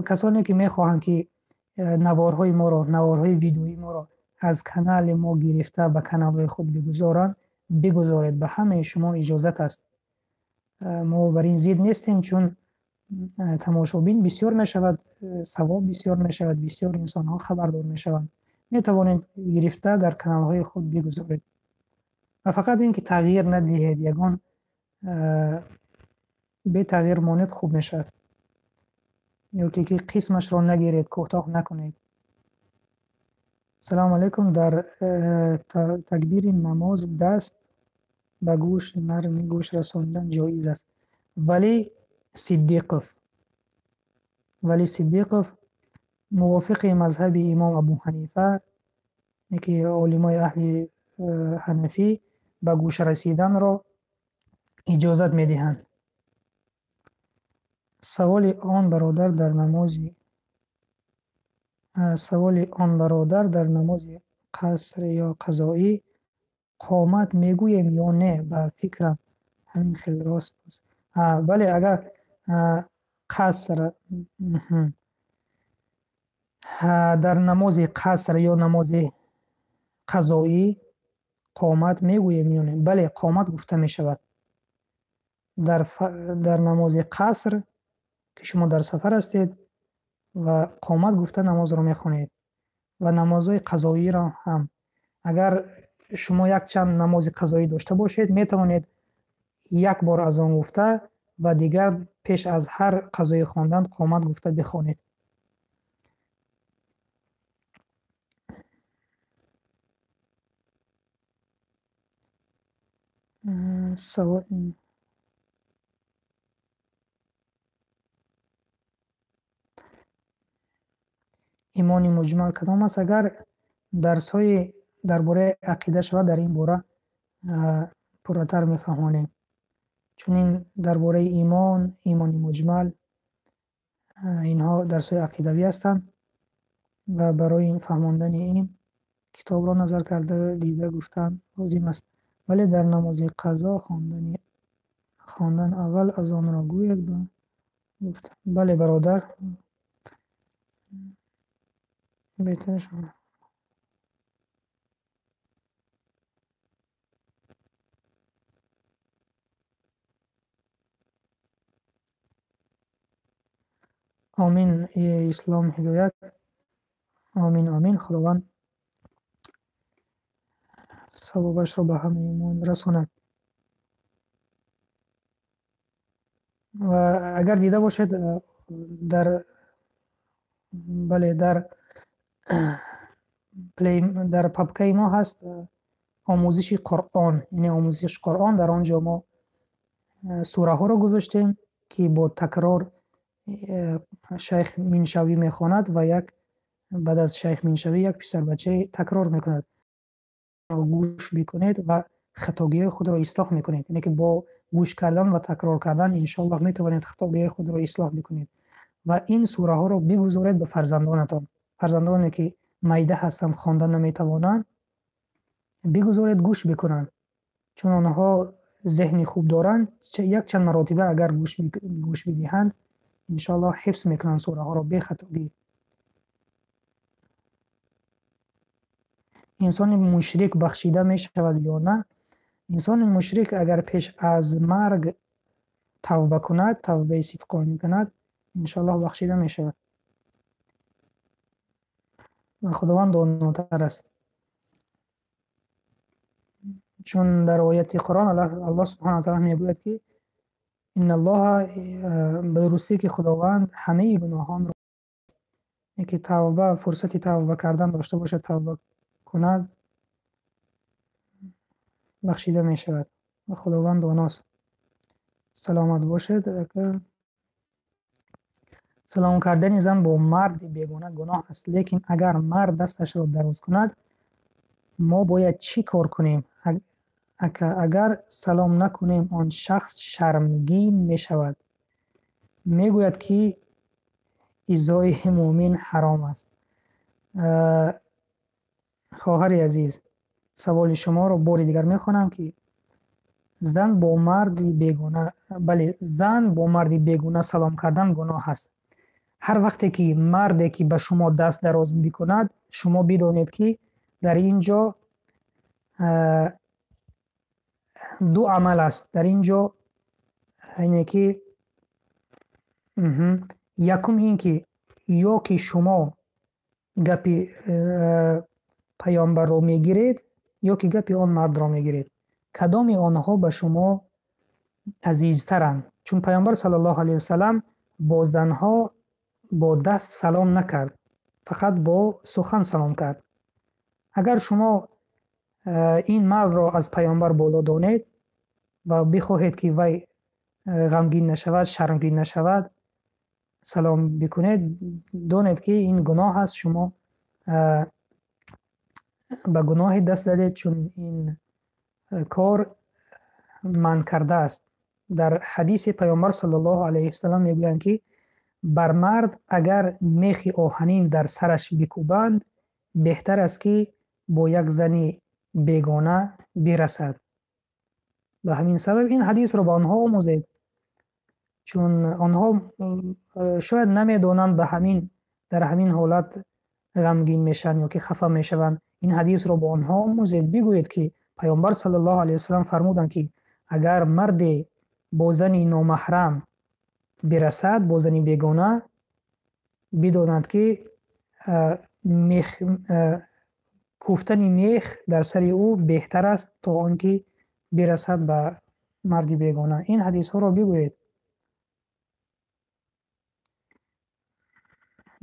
касоне ки мехоҳанд ки наворҳои моро, наворҳои видеои моро аз канали мо гирифта ба каналҳои худ бигузоранд, бигузоред, ба ҳамаи шумо иҷозат аст. Мо бар ин зид нестем, чун тамошобин бисёр мешавад, савоб бисёр мешавад, бисёр инсонҳо хабардор мешаванд. Метавонед гирифта дар каналҳои худ бигузоред. Ва фақат ин ки тағйир надиҳед, ягон бетағйир монед хуб мешавад. Ё ки қисмашро нагиред, кӯтоҳ накунед. Салому алайкум. Дар такбири намоз даст ба гӯш нарми гӯш расондан ҷоиз аст. Вале Сиддиқов мувофиқи мазҳаби имом Абу Ҳанифа, ки олимои аҳли ҳанафӣ ба гӯш расиданро иҷозат медиҳанд. Саволи он бародар дар намози қаср ё қазоӣ қомат мегӯем ё не? Ба фикрам ҳамин хел рост аст. Бале, агар қаср дар намози қаср ё намози қазоӣ қомат мегӯем ё не? Бале, қомат гуфта мешавад. Дар намози қаср ки шумо дар сафар ҳастед ва қомат гуфта намозро мехонед ва намозҳои қазоиро ҳам. Агар шумо якчанд намози қазоӣ дошта бошед, метавонед як бор азон гуфта ва дигар пеш аз ҳар қазоӣ хондан қомат гуфта бихонед. Савол имони муҷмал кадом аст? Агар дарсҳои дар бораи ақида шавад, дар ин бора пурратар мефаҳмонем. Чунин дар бораи имон, имони муҷмал, инҳо дарсҳои ақидавӣ ҳастанд ва барои фаҳмондани ин китобро назар карда дида гуфтан лозим аст. Вале дар намози қазо хондан аввал азонро гӯяд ба гуфта. Бале, бародар, беҳтар шуд. Омин, ислом ҳидоят. Омин, омин. Худованд савобашро ба ҳамаи мо расонад. Ва агар дида бошед, дар папкаи мо ҳаст омӯзиши Қуръон, яъне омӯзиши Қуръон. Дар он ҷо мо сураҳоро гузоштем, ки бо такрор шайх Миншавӣ мехонад ва як баъд аз шайх Миншавӣ як писарбача такрор мекунад. Гӯш бикунед ва хатогиҳои худро ислоҳ мекунед. Яъне ки бо гӯш кардан ва такрор кардан иншоаллоҳ метавонед хатогиҳои худро ислоҳ бикунед. Ва ин сураҳоро бигузоред ба фарзандонатон. Фарзандоне ки майда ҳастанд, хонда наметавонанд, бигузоред гӯш бикунанд, чун онҳо зеҳни хуб доранд. Якчанд маротиба агар гӯш бидиҳанд, иншоаллоҳ ҳифз мекунанд сураҳоро бехатогӣ. Инсони мушрик бахшида мешавад ё на? Инсони мушрик агар пеш аз марг тавба кунад, тавбаи сидқонӣ кунад, иншоаллоҳ бахшида мешавад. Ва Худованд донотар аст. Чун дар ояти Қуръон Аллоҳ субҳонаҳу ва таъоло мегӯяд, ки инналлоҳа, ба дурустӣ ки Худованд ҳамаи гуноҳонро, ки тавба, фурсати тавба кардан дошта бошад, тавба кунад, бахшида мешавад. Ва Худованд доност. Саломат бошед. Салом кардани зан бо марди бегона гуноҳ аст, лекин агар мард дасташро дароз кунад, мо бояд чӣ кор кунем? Агар салом накунем, он шахс шармгин мешавад. Мегӯяд, ки изои мӯмин ҳаром аст. Хоҳари азиз, саволи шуморо бори дигар мехонам, ки зан бо марди бегона, бале, зан бо марди бегона салом кардан гуноҳ аст. Ҳар вақте ки марде ки ба шумо даст дароз бикунад, шумо бидонед, ки дар ин ҷо ду амал аст. Дар ин ҷо Яъне ки якум ин ки ё ки шумо гапи паёмбарро мегиред, ё ки гапи он мардро мегиред. Кадоми онҳо ба шумо азизтаранд? Чун паёмбар саллаллоҳу алайҳи васаллам бо занҳо бо даст салом накард, фақат бо сухан салом кард. Агар шумо ин мардро аз паёмбар боло донед ва бихоҳед, ки вай ғамгин нашавад, шармгин нашавад, салом бикунед, донед, ки ин гуноҳ аст, шумо ба гуноҳе даст задед, чун ин кор манъ кардааст. Дар ҳадиси паёмбар саллаллоҳу алайҳи васаллам мегӯянд, ки бар мард агар мехи оҳанин дар сараш бикӯбанд, беҳтар аст, ки бо як зани бегона бирасад. Ба ҳамин сабаб ин ҳадисро ба онҳо омӯзед, чун онҳо шояд намедонанд, ба ҳамин дар ҳамин ҳолат ғамгин мешаванд ё ки хафа мешаванд. Ин ҳадисро ба онҳо омӯзед, бигӯед, ки паёмбар саллаллоҳу алайҳи васаллам фармуданд, ки агар марде бо зани номаҳрам бирасад, бо зани бегона, бидонад, ки мех кӯфтани мех дар сари ӯ беҳтар аст, то он ки бирасад ба марди бегона. Ин ҳадисҳоро бигӯед.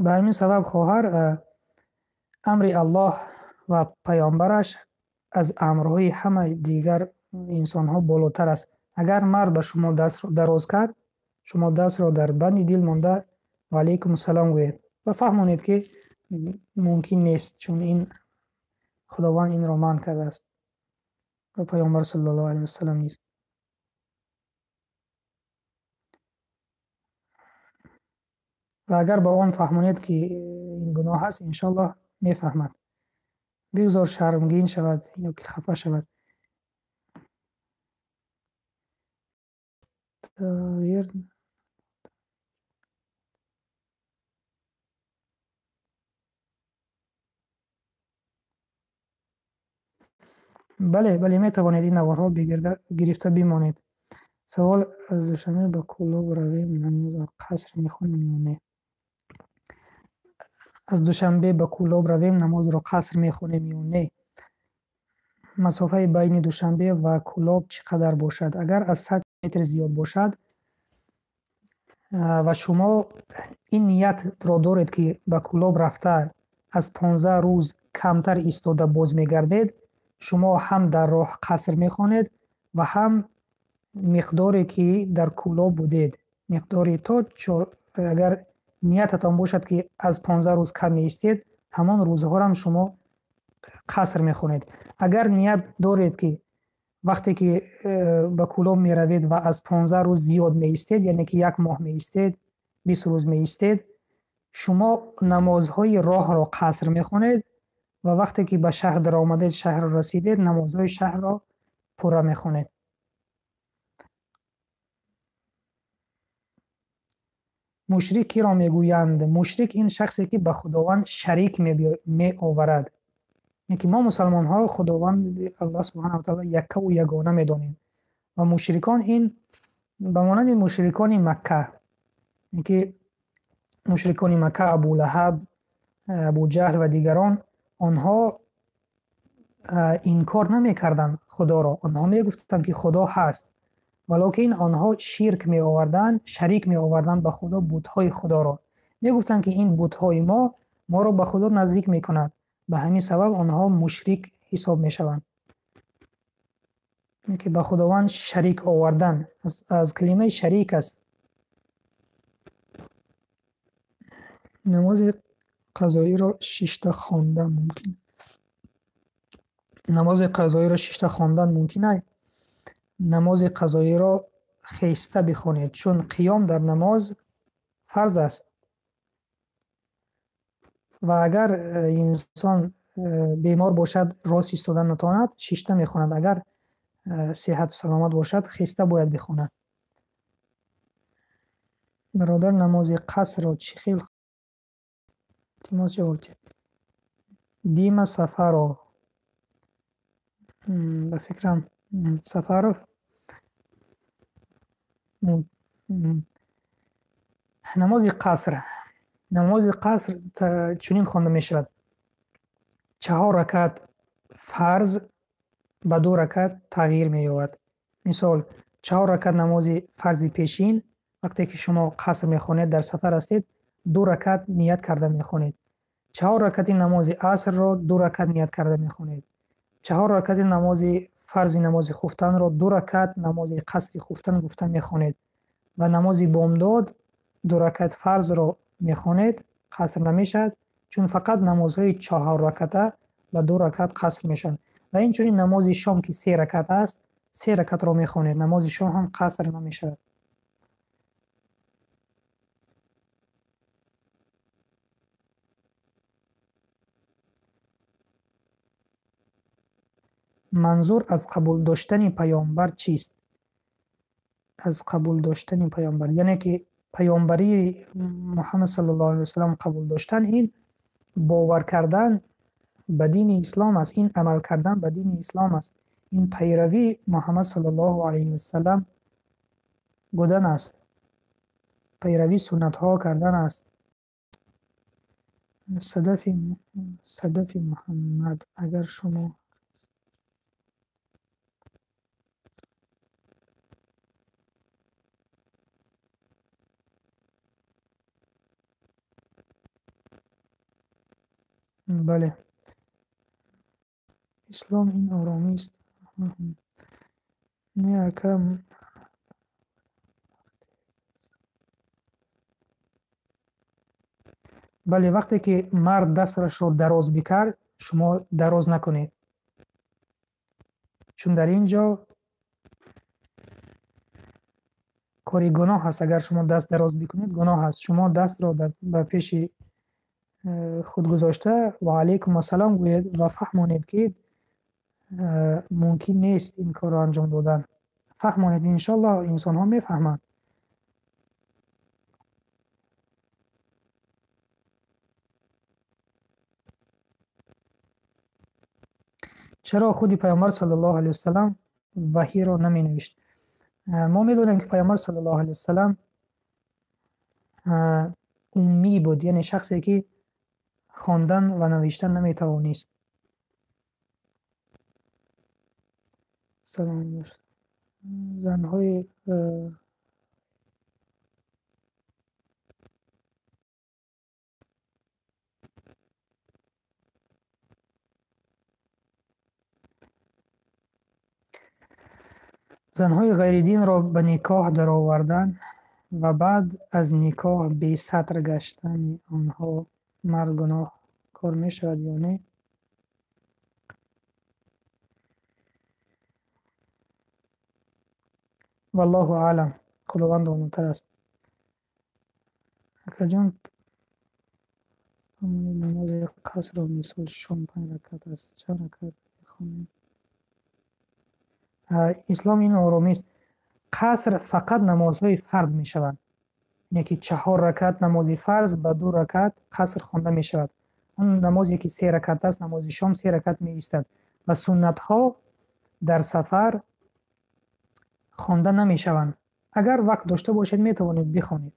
Ба ҳамин сабаб, хоҳар, амри Аллоҳ ва паёмбараш аз амрҳои ҳамаи дигар инсонҳо болотар аст. Агар мард ба шумо дастро дароз кард, шумо дастро дар банди дил монда ва алайкум салом гӯед ва фаҳмонед, ки мумкин нест, чун ин Худованд инро манъ кардааст ва паёмбар саллаллоҳу алайҳи васаллам низ. Ва агар ба он фаҳмонед, ки ин гуноҳ аст, иншоаллоҳ мефаҳмад. Бигзор шармгин шавад ё ки хафа шавад. Бале, бале, метавонед ин наворҳо гирифта бимонед. Савол: аз Душанбе ба Кӯлоб равем, намозро қаср мехонем ё не? Аз Душанбе ба Кӯлоб равем, намозро қаср мехонем ё не? Масофаи байни Душанбе ва Кӯлоб чӣ қадар бошад? Агар аз 100 метр зиёд бошад ва шумо ин ниятро доред, ки ба Кӯлоб рафта аз 15 рӯз камтар истода боз мегардед, шумо ҳам дар роҳ қаср мехонед ва ҳам миқдоре, ки дар Кӯлоб будед, миқдори то агар ниятатон бошад, ки аз 15 рӯз кам меистед, ҳамон рӯзҳорам шумо қаср мехонед. Агар ният доред, ки вақте ки ба Кӯлоб меравед ва аз 15 рӯз зиёд меистед, яъне ки як моҳ меистед, 20 рӯз меистед, шумо намозҳои роҳро қаср мехонед ва вақте ки ба шаҳр даромадед, шаҳрро расидед, намозҳои шаҳрро пурра мехонед. Мушрик киро мегӯянд? Мушрик ин шахсе, ки ба Худованд шарик меоварад. Яъне ки мо мусалмонҳо Худованд Аллоҳ субҳанаҳу ва таъала яккаву ягона медонем. Ва мушрикон ин ба монанди мушрикони Макка, яъне ки мушрикони Макка, Абулаҳаб, Абуҷаҳл ва дигарон, онҳо инкор намекарданд Худоро. Онҳо мегуфтанд, ки Худо ҳаст, валокин онҳо ширк меоварданд, шарик меоварданд ба Худо бутҳои Худоро. Мегуфтанд, ки ин бутҳои мо моро ба Худо наздик мекунад. Ба ҳамин сабаб онҳо мушрик ҳисоб мешаванд. Ки ба Худованд шарик овардан аз калимаи шарик аст. Намози қазоиро шишта хондан мумкин? Намози қазоиро шишта хондан мумкин ай? Намози қазоиро хеста бихонед, чун қиём дар намоз фарз аст. Ва агар инсон бемор бошад, рост истодан натавонад, шишта мехонад. Агар сиҳату саломат бошад, хеста бояд бихонад. Бародар, намози қасрро чӣ хел? Илтимос, ҷавоб диҳед. Дима Сафаров. Ба фикрам, Сафаров. Намози қаср. Намози қаср чунин хонда мешавад. 4 ракат фарз ба 2 ракат тағйир меёбад. Мисол, 4 ракат намози фарзи пешин, вақте ки шумо қаср мехонед, дар сафар ҳастед, 2 ракат ният карда мехонед. 4 ракати намози асрро 2 ракат ният карда мехонед. 4 ракати намози фарзи намози хуфтанро 2 ракат намози қасри хуфтан гуфта мехонед. Ва намози бомдод 2 ракат фарзро мехонед, қаср намешавад, чун фақат намозҳои 4 раката ба 2 ракат қаср мешаванд. Ва инчунин намози шом ки 3 ракат аст, 3 ракатро мехонед. Намози шом ҳам қаср намешавад. Манзур аз қабул доштани паёмбар чист? Аз қабул доштани паёмбар, яъне ки паёмбарии Муҳаммад саллаллоҳу алайҳи васаллам қабул доштан ин бовар кардан ба дини ислом аст, ин амал кардан ба дини ислом аст, ин пайравии Муҳаммад саллаллоҳу алайҳи васаллам будан аст, пайравии суннатҳо кардан аст. Садафи Муҳаммад, агар шумо бале, ислом ин оромист. Не, ака, бале, вақте ки мард дасташро дароз бикард, шумо дароз накунед, чун дар ин ҷо кори гуноҳ аст. Агар шумо даст дароз бикунед, гуноҳ аст. Шумо дастро ба пеши худ гузошта ва алайкум ассалом гӯед ва фаҳмонед, ки мумкин нест ин корро анҷом додан. Фаҳмонед, иншоаллоҳ инсонҳо мефаҳманд. Чаро худи паёмбар саллаллоҳу алайҳи васаллам ваҳиро наменавишт? Мо медонем, ки паёмбар саллаллоҳу алайҳи васаллам уммӣ буд, яъне шахсе ки хондан ва навиштан наметавонист. Салом. Занҳои занҳои ғайридинро ба никоҳ даровардан ва баъд аз никоҳ бесатр гаштани онҳо мард гуноҳкор мешавад ё не? Валлоҳу аълам, Худованд донотар аст. Акаҷон, намози қасрро мисол шом 5 ракат аст, чанд ракат мехонем? Ислом ин оромист. Қаср фақат намозҳои фарз мешаванд, яъне ки 4 ракат намози фарз ба 2 ракат қаср хонда мешавад. Он намозе ки 3 ракат аст, намози шом 3 ракат меистад ва суннатҳо дар сафар хонда намешаванд. Агар вақт дошта бошед, метавонед бихонед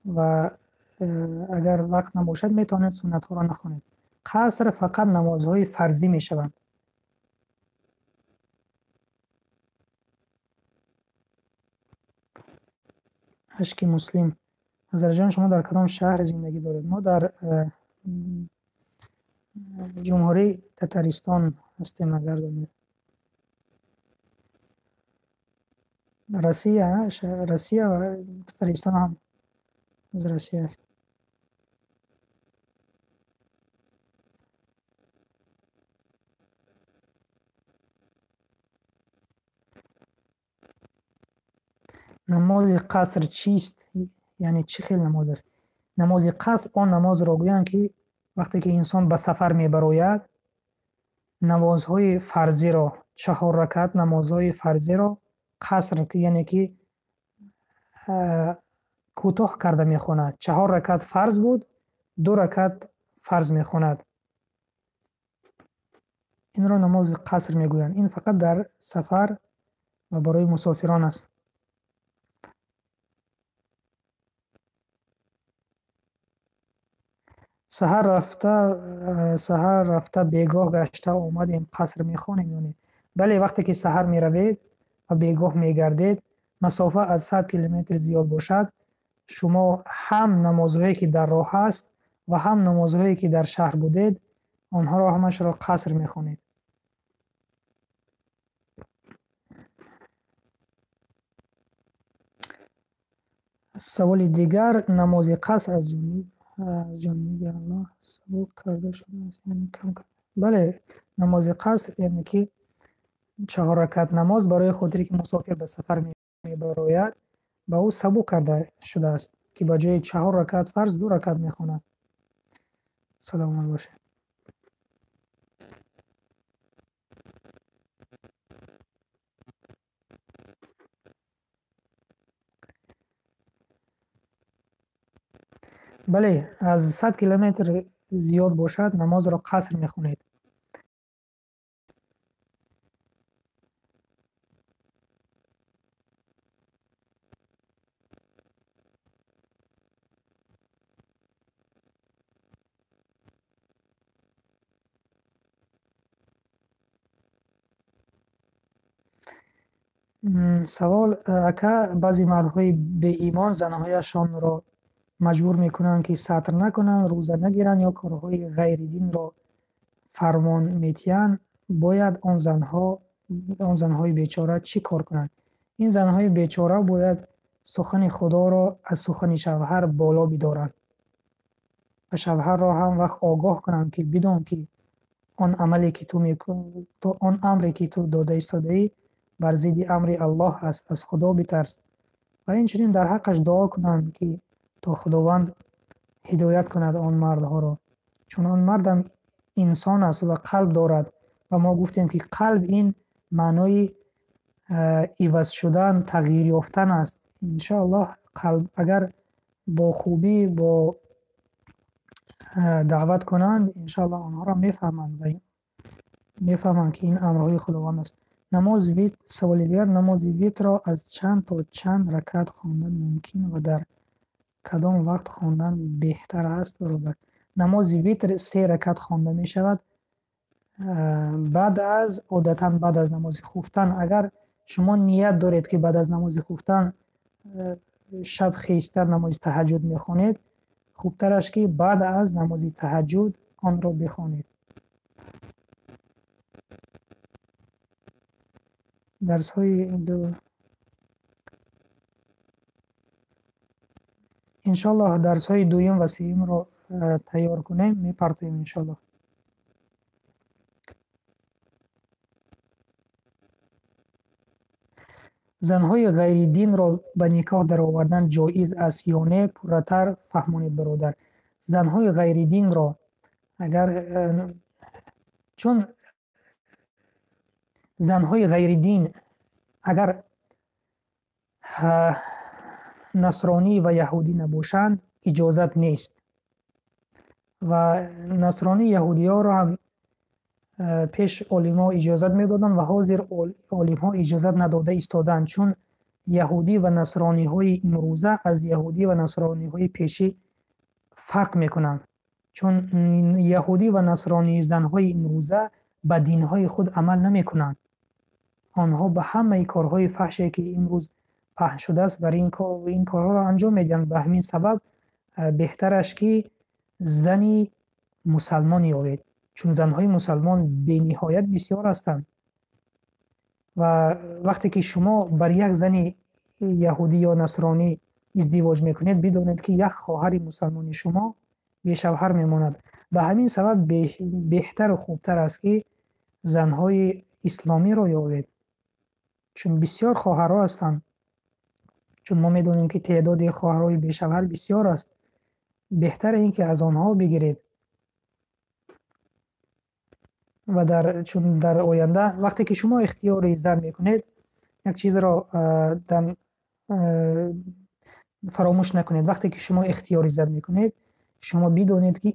ва агар вақт набошад, метавонед суннатҳоро нахонед. Қаср фақат намозҳои фарзӣ мешаванд. Ашки Муслим. Ҳазратҷон, шумо дар кадом шаҳр зиндагӣ доред? Мо дар Ҷумҳурии Татаристон ҳастем, агар донед. Россия, Россия ва Татаристон ҳам аз Россия аст. Намози қаср чист? Яъне чӣ хел намоз аст? Намози қаср он намозро гӯянд, ки вақте ки инсон ба сафар мебарояд, намозҳои фарзиро, 4 ракат намозҳои фарзиро қаср, яъне ки кӯтоҳ карда мехонад. 4 ракат фарз буд, 2 ракат фарз мехонад. Инро намози қаср мегӯянд. Ин фақат дар сафар ва барои мусофирон аст. Саҳар рафта бегоҳ гашта омадем, қаср мехонем ё не? Бале, вақте ки саҳар меравед ва бегоҳ мегардед, масофа аз 100 километр зиёд бошад, шумо ҳам намозҳое ки дар роҳ ҳаст ва ҳам намозҳое ки дар шаҳр будед, онҳоро ҳамашро қаср мехонед. Саволи дигар: намози қаср аз ҷониби Аллоҳ сабук карда шудааст, яъне кам карда. Бале, намози қаср, яъне ки 4 ракат намоз барои хотире ки мусофир ба сафар мебарояд, ба ӯ сабук карда шудааст, ки ба ҷои 4 ракат фарз 2 ракат мехонад. Саломат бошед. Бале, аз 100 километр зиёд бошад, намозро қаср мехонед. Савол: ака, баъзе мардҳои беимон занҳояшонро маҷбур мекунанд, ки сатр накунанд, рӯза нагиранд ё корҳои ғайридинро фармон метиҳанд. Бояд он занҳои бечора чӣ кор кунанд? Ин занҳои бечора бояд сухани Худоро аз сухани шавҳар боло бидоранд ва шавҳарро ҳам вақт огоҳ кунанд, ки бидон, ки он амале ки ту мекун, то он амре ки ту дода истодаӣ бар зидди амри Аллоҳ аст, аз Худо битарс. Ва инчунин дар ҳаққаш дуо кунанд, ки то Худованд ҳидоят кунад он мардҳоро, чун он мардам инсон аст ва қалб дорад. Ва мо гуфтем, ки қалб ин маънои иваз шудан, тағйир ёфтан аст. Иншоаллоҳ, қалб агар бо хубӣ, бо даъват кунанд, иншоаллоҳ онҳоро мефаҳманд ва мефаҳманд, ки ин амрҳои Худованд аст. Намози витр, саволи дигар: намози витрро аз чанд то чанд ракат хондан мумкин ва дар кадом вақт хондан беҳтар аст, бародар? Намози витр 3 ракат хонда мешавад. Баъд аз, одатан баъд аз намози хуфтан, агар шумо ният доред, ки баъд аз намози хуфтан шаб хеста намози таҳаҷҷуд мехонед, хубтараш ки баъд аз намози таҳаҷҷуд онро бихонед. Дарсҳои ду иншоаллоҳ дарсҳои дуюм ва сеюмро тайёр кунем, мепартоем иншоаллоҳ. Занҳои ғайридинро ба никоҳ даровардан ҷоиз аст ё не? Пурратар фаҳмонед, бародар. Занҳои ғайридинро агар, чун занҳои ғайридин агар насронӣ ва яҳудӣ набошанд, иҷозат нест. Ва насронӣ яҳудиёро ҳам пеш олимҳо иҷозат медоданд ва ҳозир олимҳо иҷозат надода истоданд, чун яҳудӣ ва насрониҳои имрӯза аз яҳудӣ ва насрониҳои пешӣ фарқ мекунанд. Чун яҳудӣ ва насронии занҳои имрӯза ба динҳои худ амал намекунанд. Онҳо ба ҳамаи корҳои фаҳше, ки имрӯз паҳн шудааст, бар ин корҳоро анҷом медиҳанд. Ба ҳамин сабаб беҳтараш ки зани мусалмон ёбед, чун занҳои мусалмон бениҳоят бисёр ҳастанд. Ва вақте ки шумо бар як зани яҳудӣ ё насронӣ издивоҷ мекунед, бидонед, ки як хоҳари мусалмони шумо бешавҳар мемонад. Ба ҳамин сабаб беҳтару хубтар аст, ки занҳои исломиро ёбед, чун бисёр хоҳарҳо ҳастанд. Чун мо медонем, ки теъдоди хоҳарҳои бешавҳар бисёр аст. Беҳтар ин ки аз онҳо бигиред. Ва чун дар оянда вақте ки шумо ихтиёри зан мекунед, як чизро фаромӯш накунед. Вақте ки шумо ихтиёри зан мекунед, шумо бидонед, ки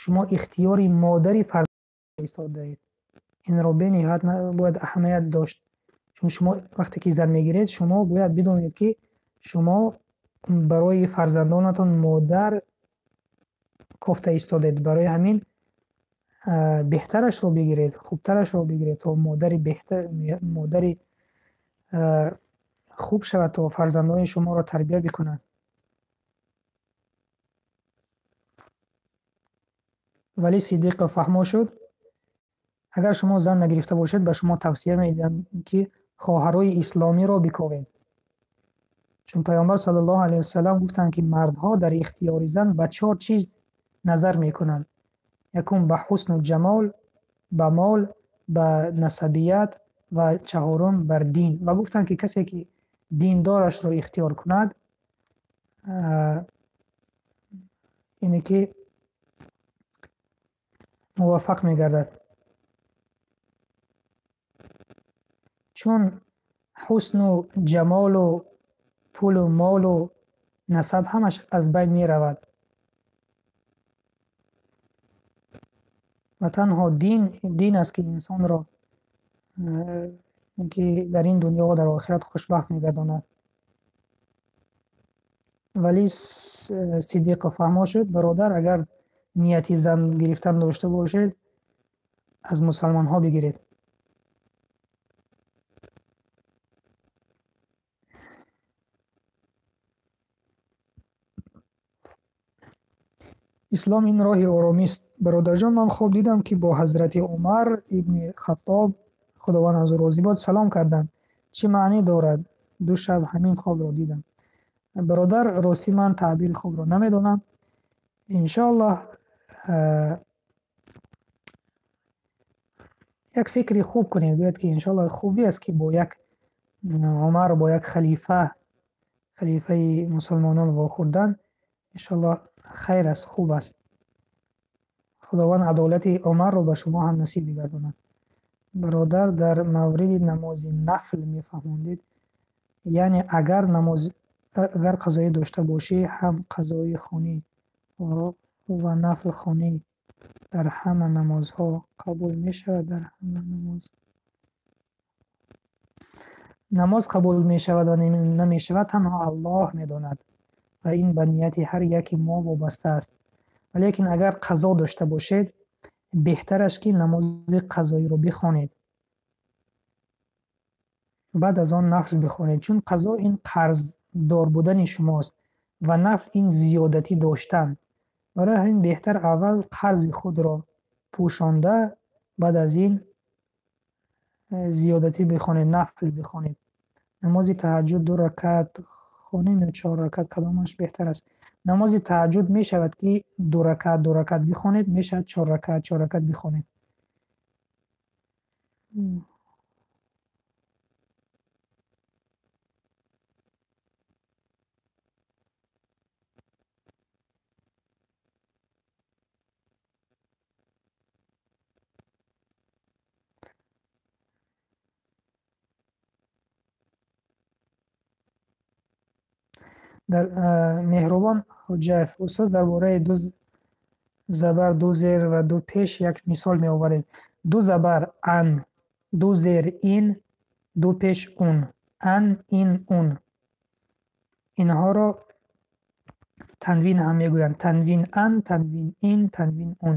шумо ихтиёри модари фарзанд истодаед. Инро бениҳоят бояд аҳамият дошт. Чун шумо вақте ки зан мегиред, шумо бояд бидонед, ки шумо барои фарзандонатон модар Кофта истодед. Барои ҳамин беҳтарашро бигиред, хубтарашро бигиред, то модари беҳтар, модари хуб шавад, то фарзандони шуморо тарбия бикунад. Вале Сиддиқов фаҳмо шуд. Агар шумо зан нагирифта бошед, ба шумо тавсия медиҳам, ки хоҳарои исломиро биковед. Чун Паёмбар саллаллоҳу алайҳи вассалам гуфтанд, ки мардҳо дар ихтиёри зан ба чор чиз назар мекунанд. Якум ба ҳусну ҷамол, ба мол, ба насабият ва чаҳорум бар дин. Ва гуфтанд, ки касе ки диндорашро ихтиёр кунад, ине ки муваффақ мегардад. Чун ҳусну ҷамолу пулу молу насаб ҳамаш аз байн меравад. Ва танҳо дин аст, ки инсонро ки дар ин дунё ва дар охират хушбахт мегардонад. Вале Сиддиқов фаҳмо шуд, бародар, агар нияти зан гирифтан дошта бошед, аз мусалмонҳо бигиред. Ислом ин роҳи оромист. Бародарҷон, ман хоб дидам, ки бо ҳазрати Умар ибни Хаттоб, Худованд аз ӯ розӣ бод, салом кардам. Чӣ маънӣ дорад? 2 шаб ҳамин хобро дидам. Бародар, ростӣ ман таъбири хобро намедонам. Иншоаллоҳ, як фикри хуб кунед, гӯяд ки иншоаллоҳ хубӣ аст, ки бо як Умар, бо як халифа, халифаи мусулмонон вохӯрдан, иншоаллоҳ хайр аст, хуб аст. Худованд адолати Умарро ба шумо ҳам насиб бигардонад. Бародар, дар мавриди намози нафл мефаҳмондед, яъне агар намоз, агар қазоӣ дошта бошӣ, ҳам қазоӣ хонӣ ва нафл хонӣ дар ҳама намозҳо қабул мешавад, дар ҳама намоз. Намоз қабул мешавад ва намешавад танҳо Аллоҳ медонад ва ин ба нияти ҳар яки мо вобаста аст. Валекин агар қазо дошта бошед, беҳтараш ки намози қазоиро бихонед. Баъд аз он нафл бихонед, чун қазо ин қарздор будани шумост ва нафл ин зиёдатӣ доштан. Барои ҳамин беҳтар аввал қарзи худро пӯшонда, баъд аз ин зиёдатӣ бихонед, нафл бихонед. Намози таҳаҷҷуд 2 ракат хонем ё 4 ракат, кадомаш беҳтар аст? Намози таҳаҷҷуд мешавад ки 2 ракат, 2 ракат бихонед, мешавад 4 ракат, 4 ракат бихонед. Дар Меҳрубон Ҳуҷҷаев, устоз, дар бораи 2 забар, 2 зер ва 2 пеш як мисол меоваред. 2 забар ан, 2 зер ин, 2 пеш ун. Ан, ин, ун. Инҳоро танвин ҳам мегӯянд. Танвин ан, танвин ин, танвин ун.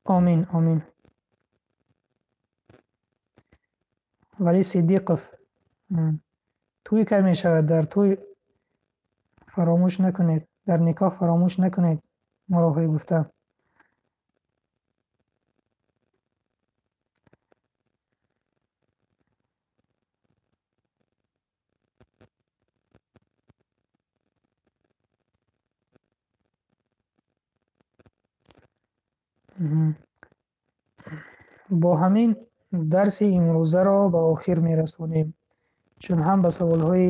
Омин, омин. Вали Сиддиқов, тӯй кай мешавад? Дар тӯй фаромӯш накунед, дар никоҳ фаромӯш накунед, моро гуфта. Бо ҳамин дарси имрӯзаро ба охир мерасонем, чун ҳам ба саволҳои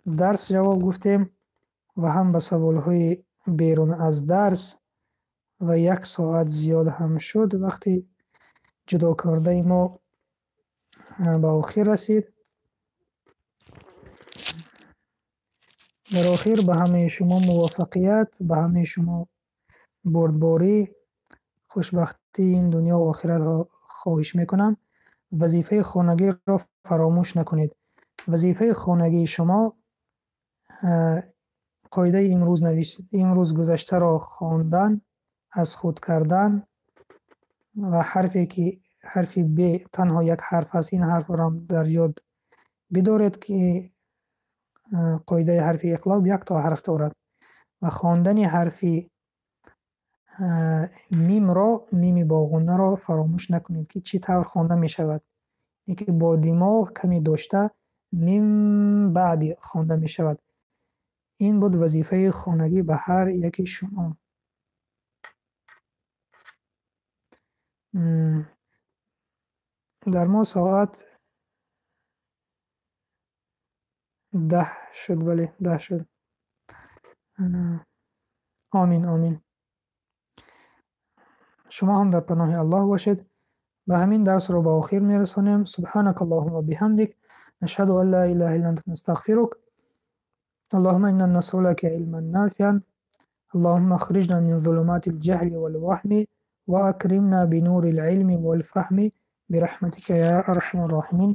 дарс ҷавоб гуфтем ва ҳам ба саволҳои берун аз дарс, ва 1 соат зиёд ҳам шуд. Вақти ҷудокардаи мо ба охир расид. Дар охир ба ҳамаи шумо муваффақият, ба ҳамаи шумо бурдборӣ, хушбахтии ин дунё ва охиратро хоҳиш мекунам. Вазифаи хонагиро фаромӯш накунед. Вазифаи хонагии шумо қоидаи имрӯз гузаштаро хондан, аз худ кардан ва ҳарфе ки ҳарфи Б танҳо як ҳарф аст, ин ҳарфро дар ёд бидоред, ки қоидаи ҳарфи иқлоб якто ҳарф дорад ва хондани ҳарфи мимро, мими боғунаро фаромӯш накунед, ки чӣ тавр хонда мешавад. Ин ки бо димоғ каме дошта мим баъди хонда мешавад. Ин буд вазифаи хонагӣ ба ҳар яки шумо. Дар мо соат 10 шуд, бале, 10 шуд. Омин, омин. Шумо ҳам дар паноҳи Аллоҳ бошед. Ба ҳамин дарсро ба охир мерасонем. Субҳанака Аллоҳумма биҳамдик. Нашҳаду ан ла илаҳа илла анта настағфирук. Аллоҳумма инна насъалука илман нафиан. Аллоҳумма ахриҷна мин зулуматил ҷаҳли вал ваҳми ва акримна бинурил илми вал фаҳми бирахматика я арҳамар роҳимин.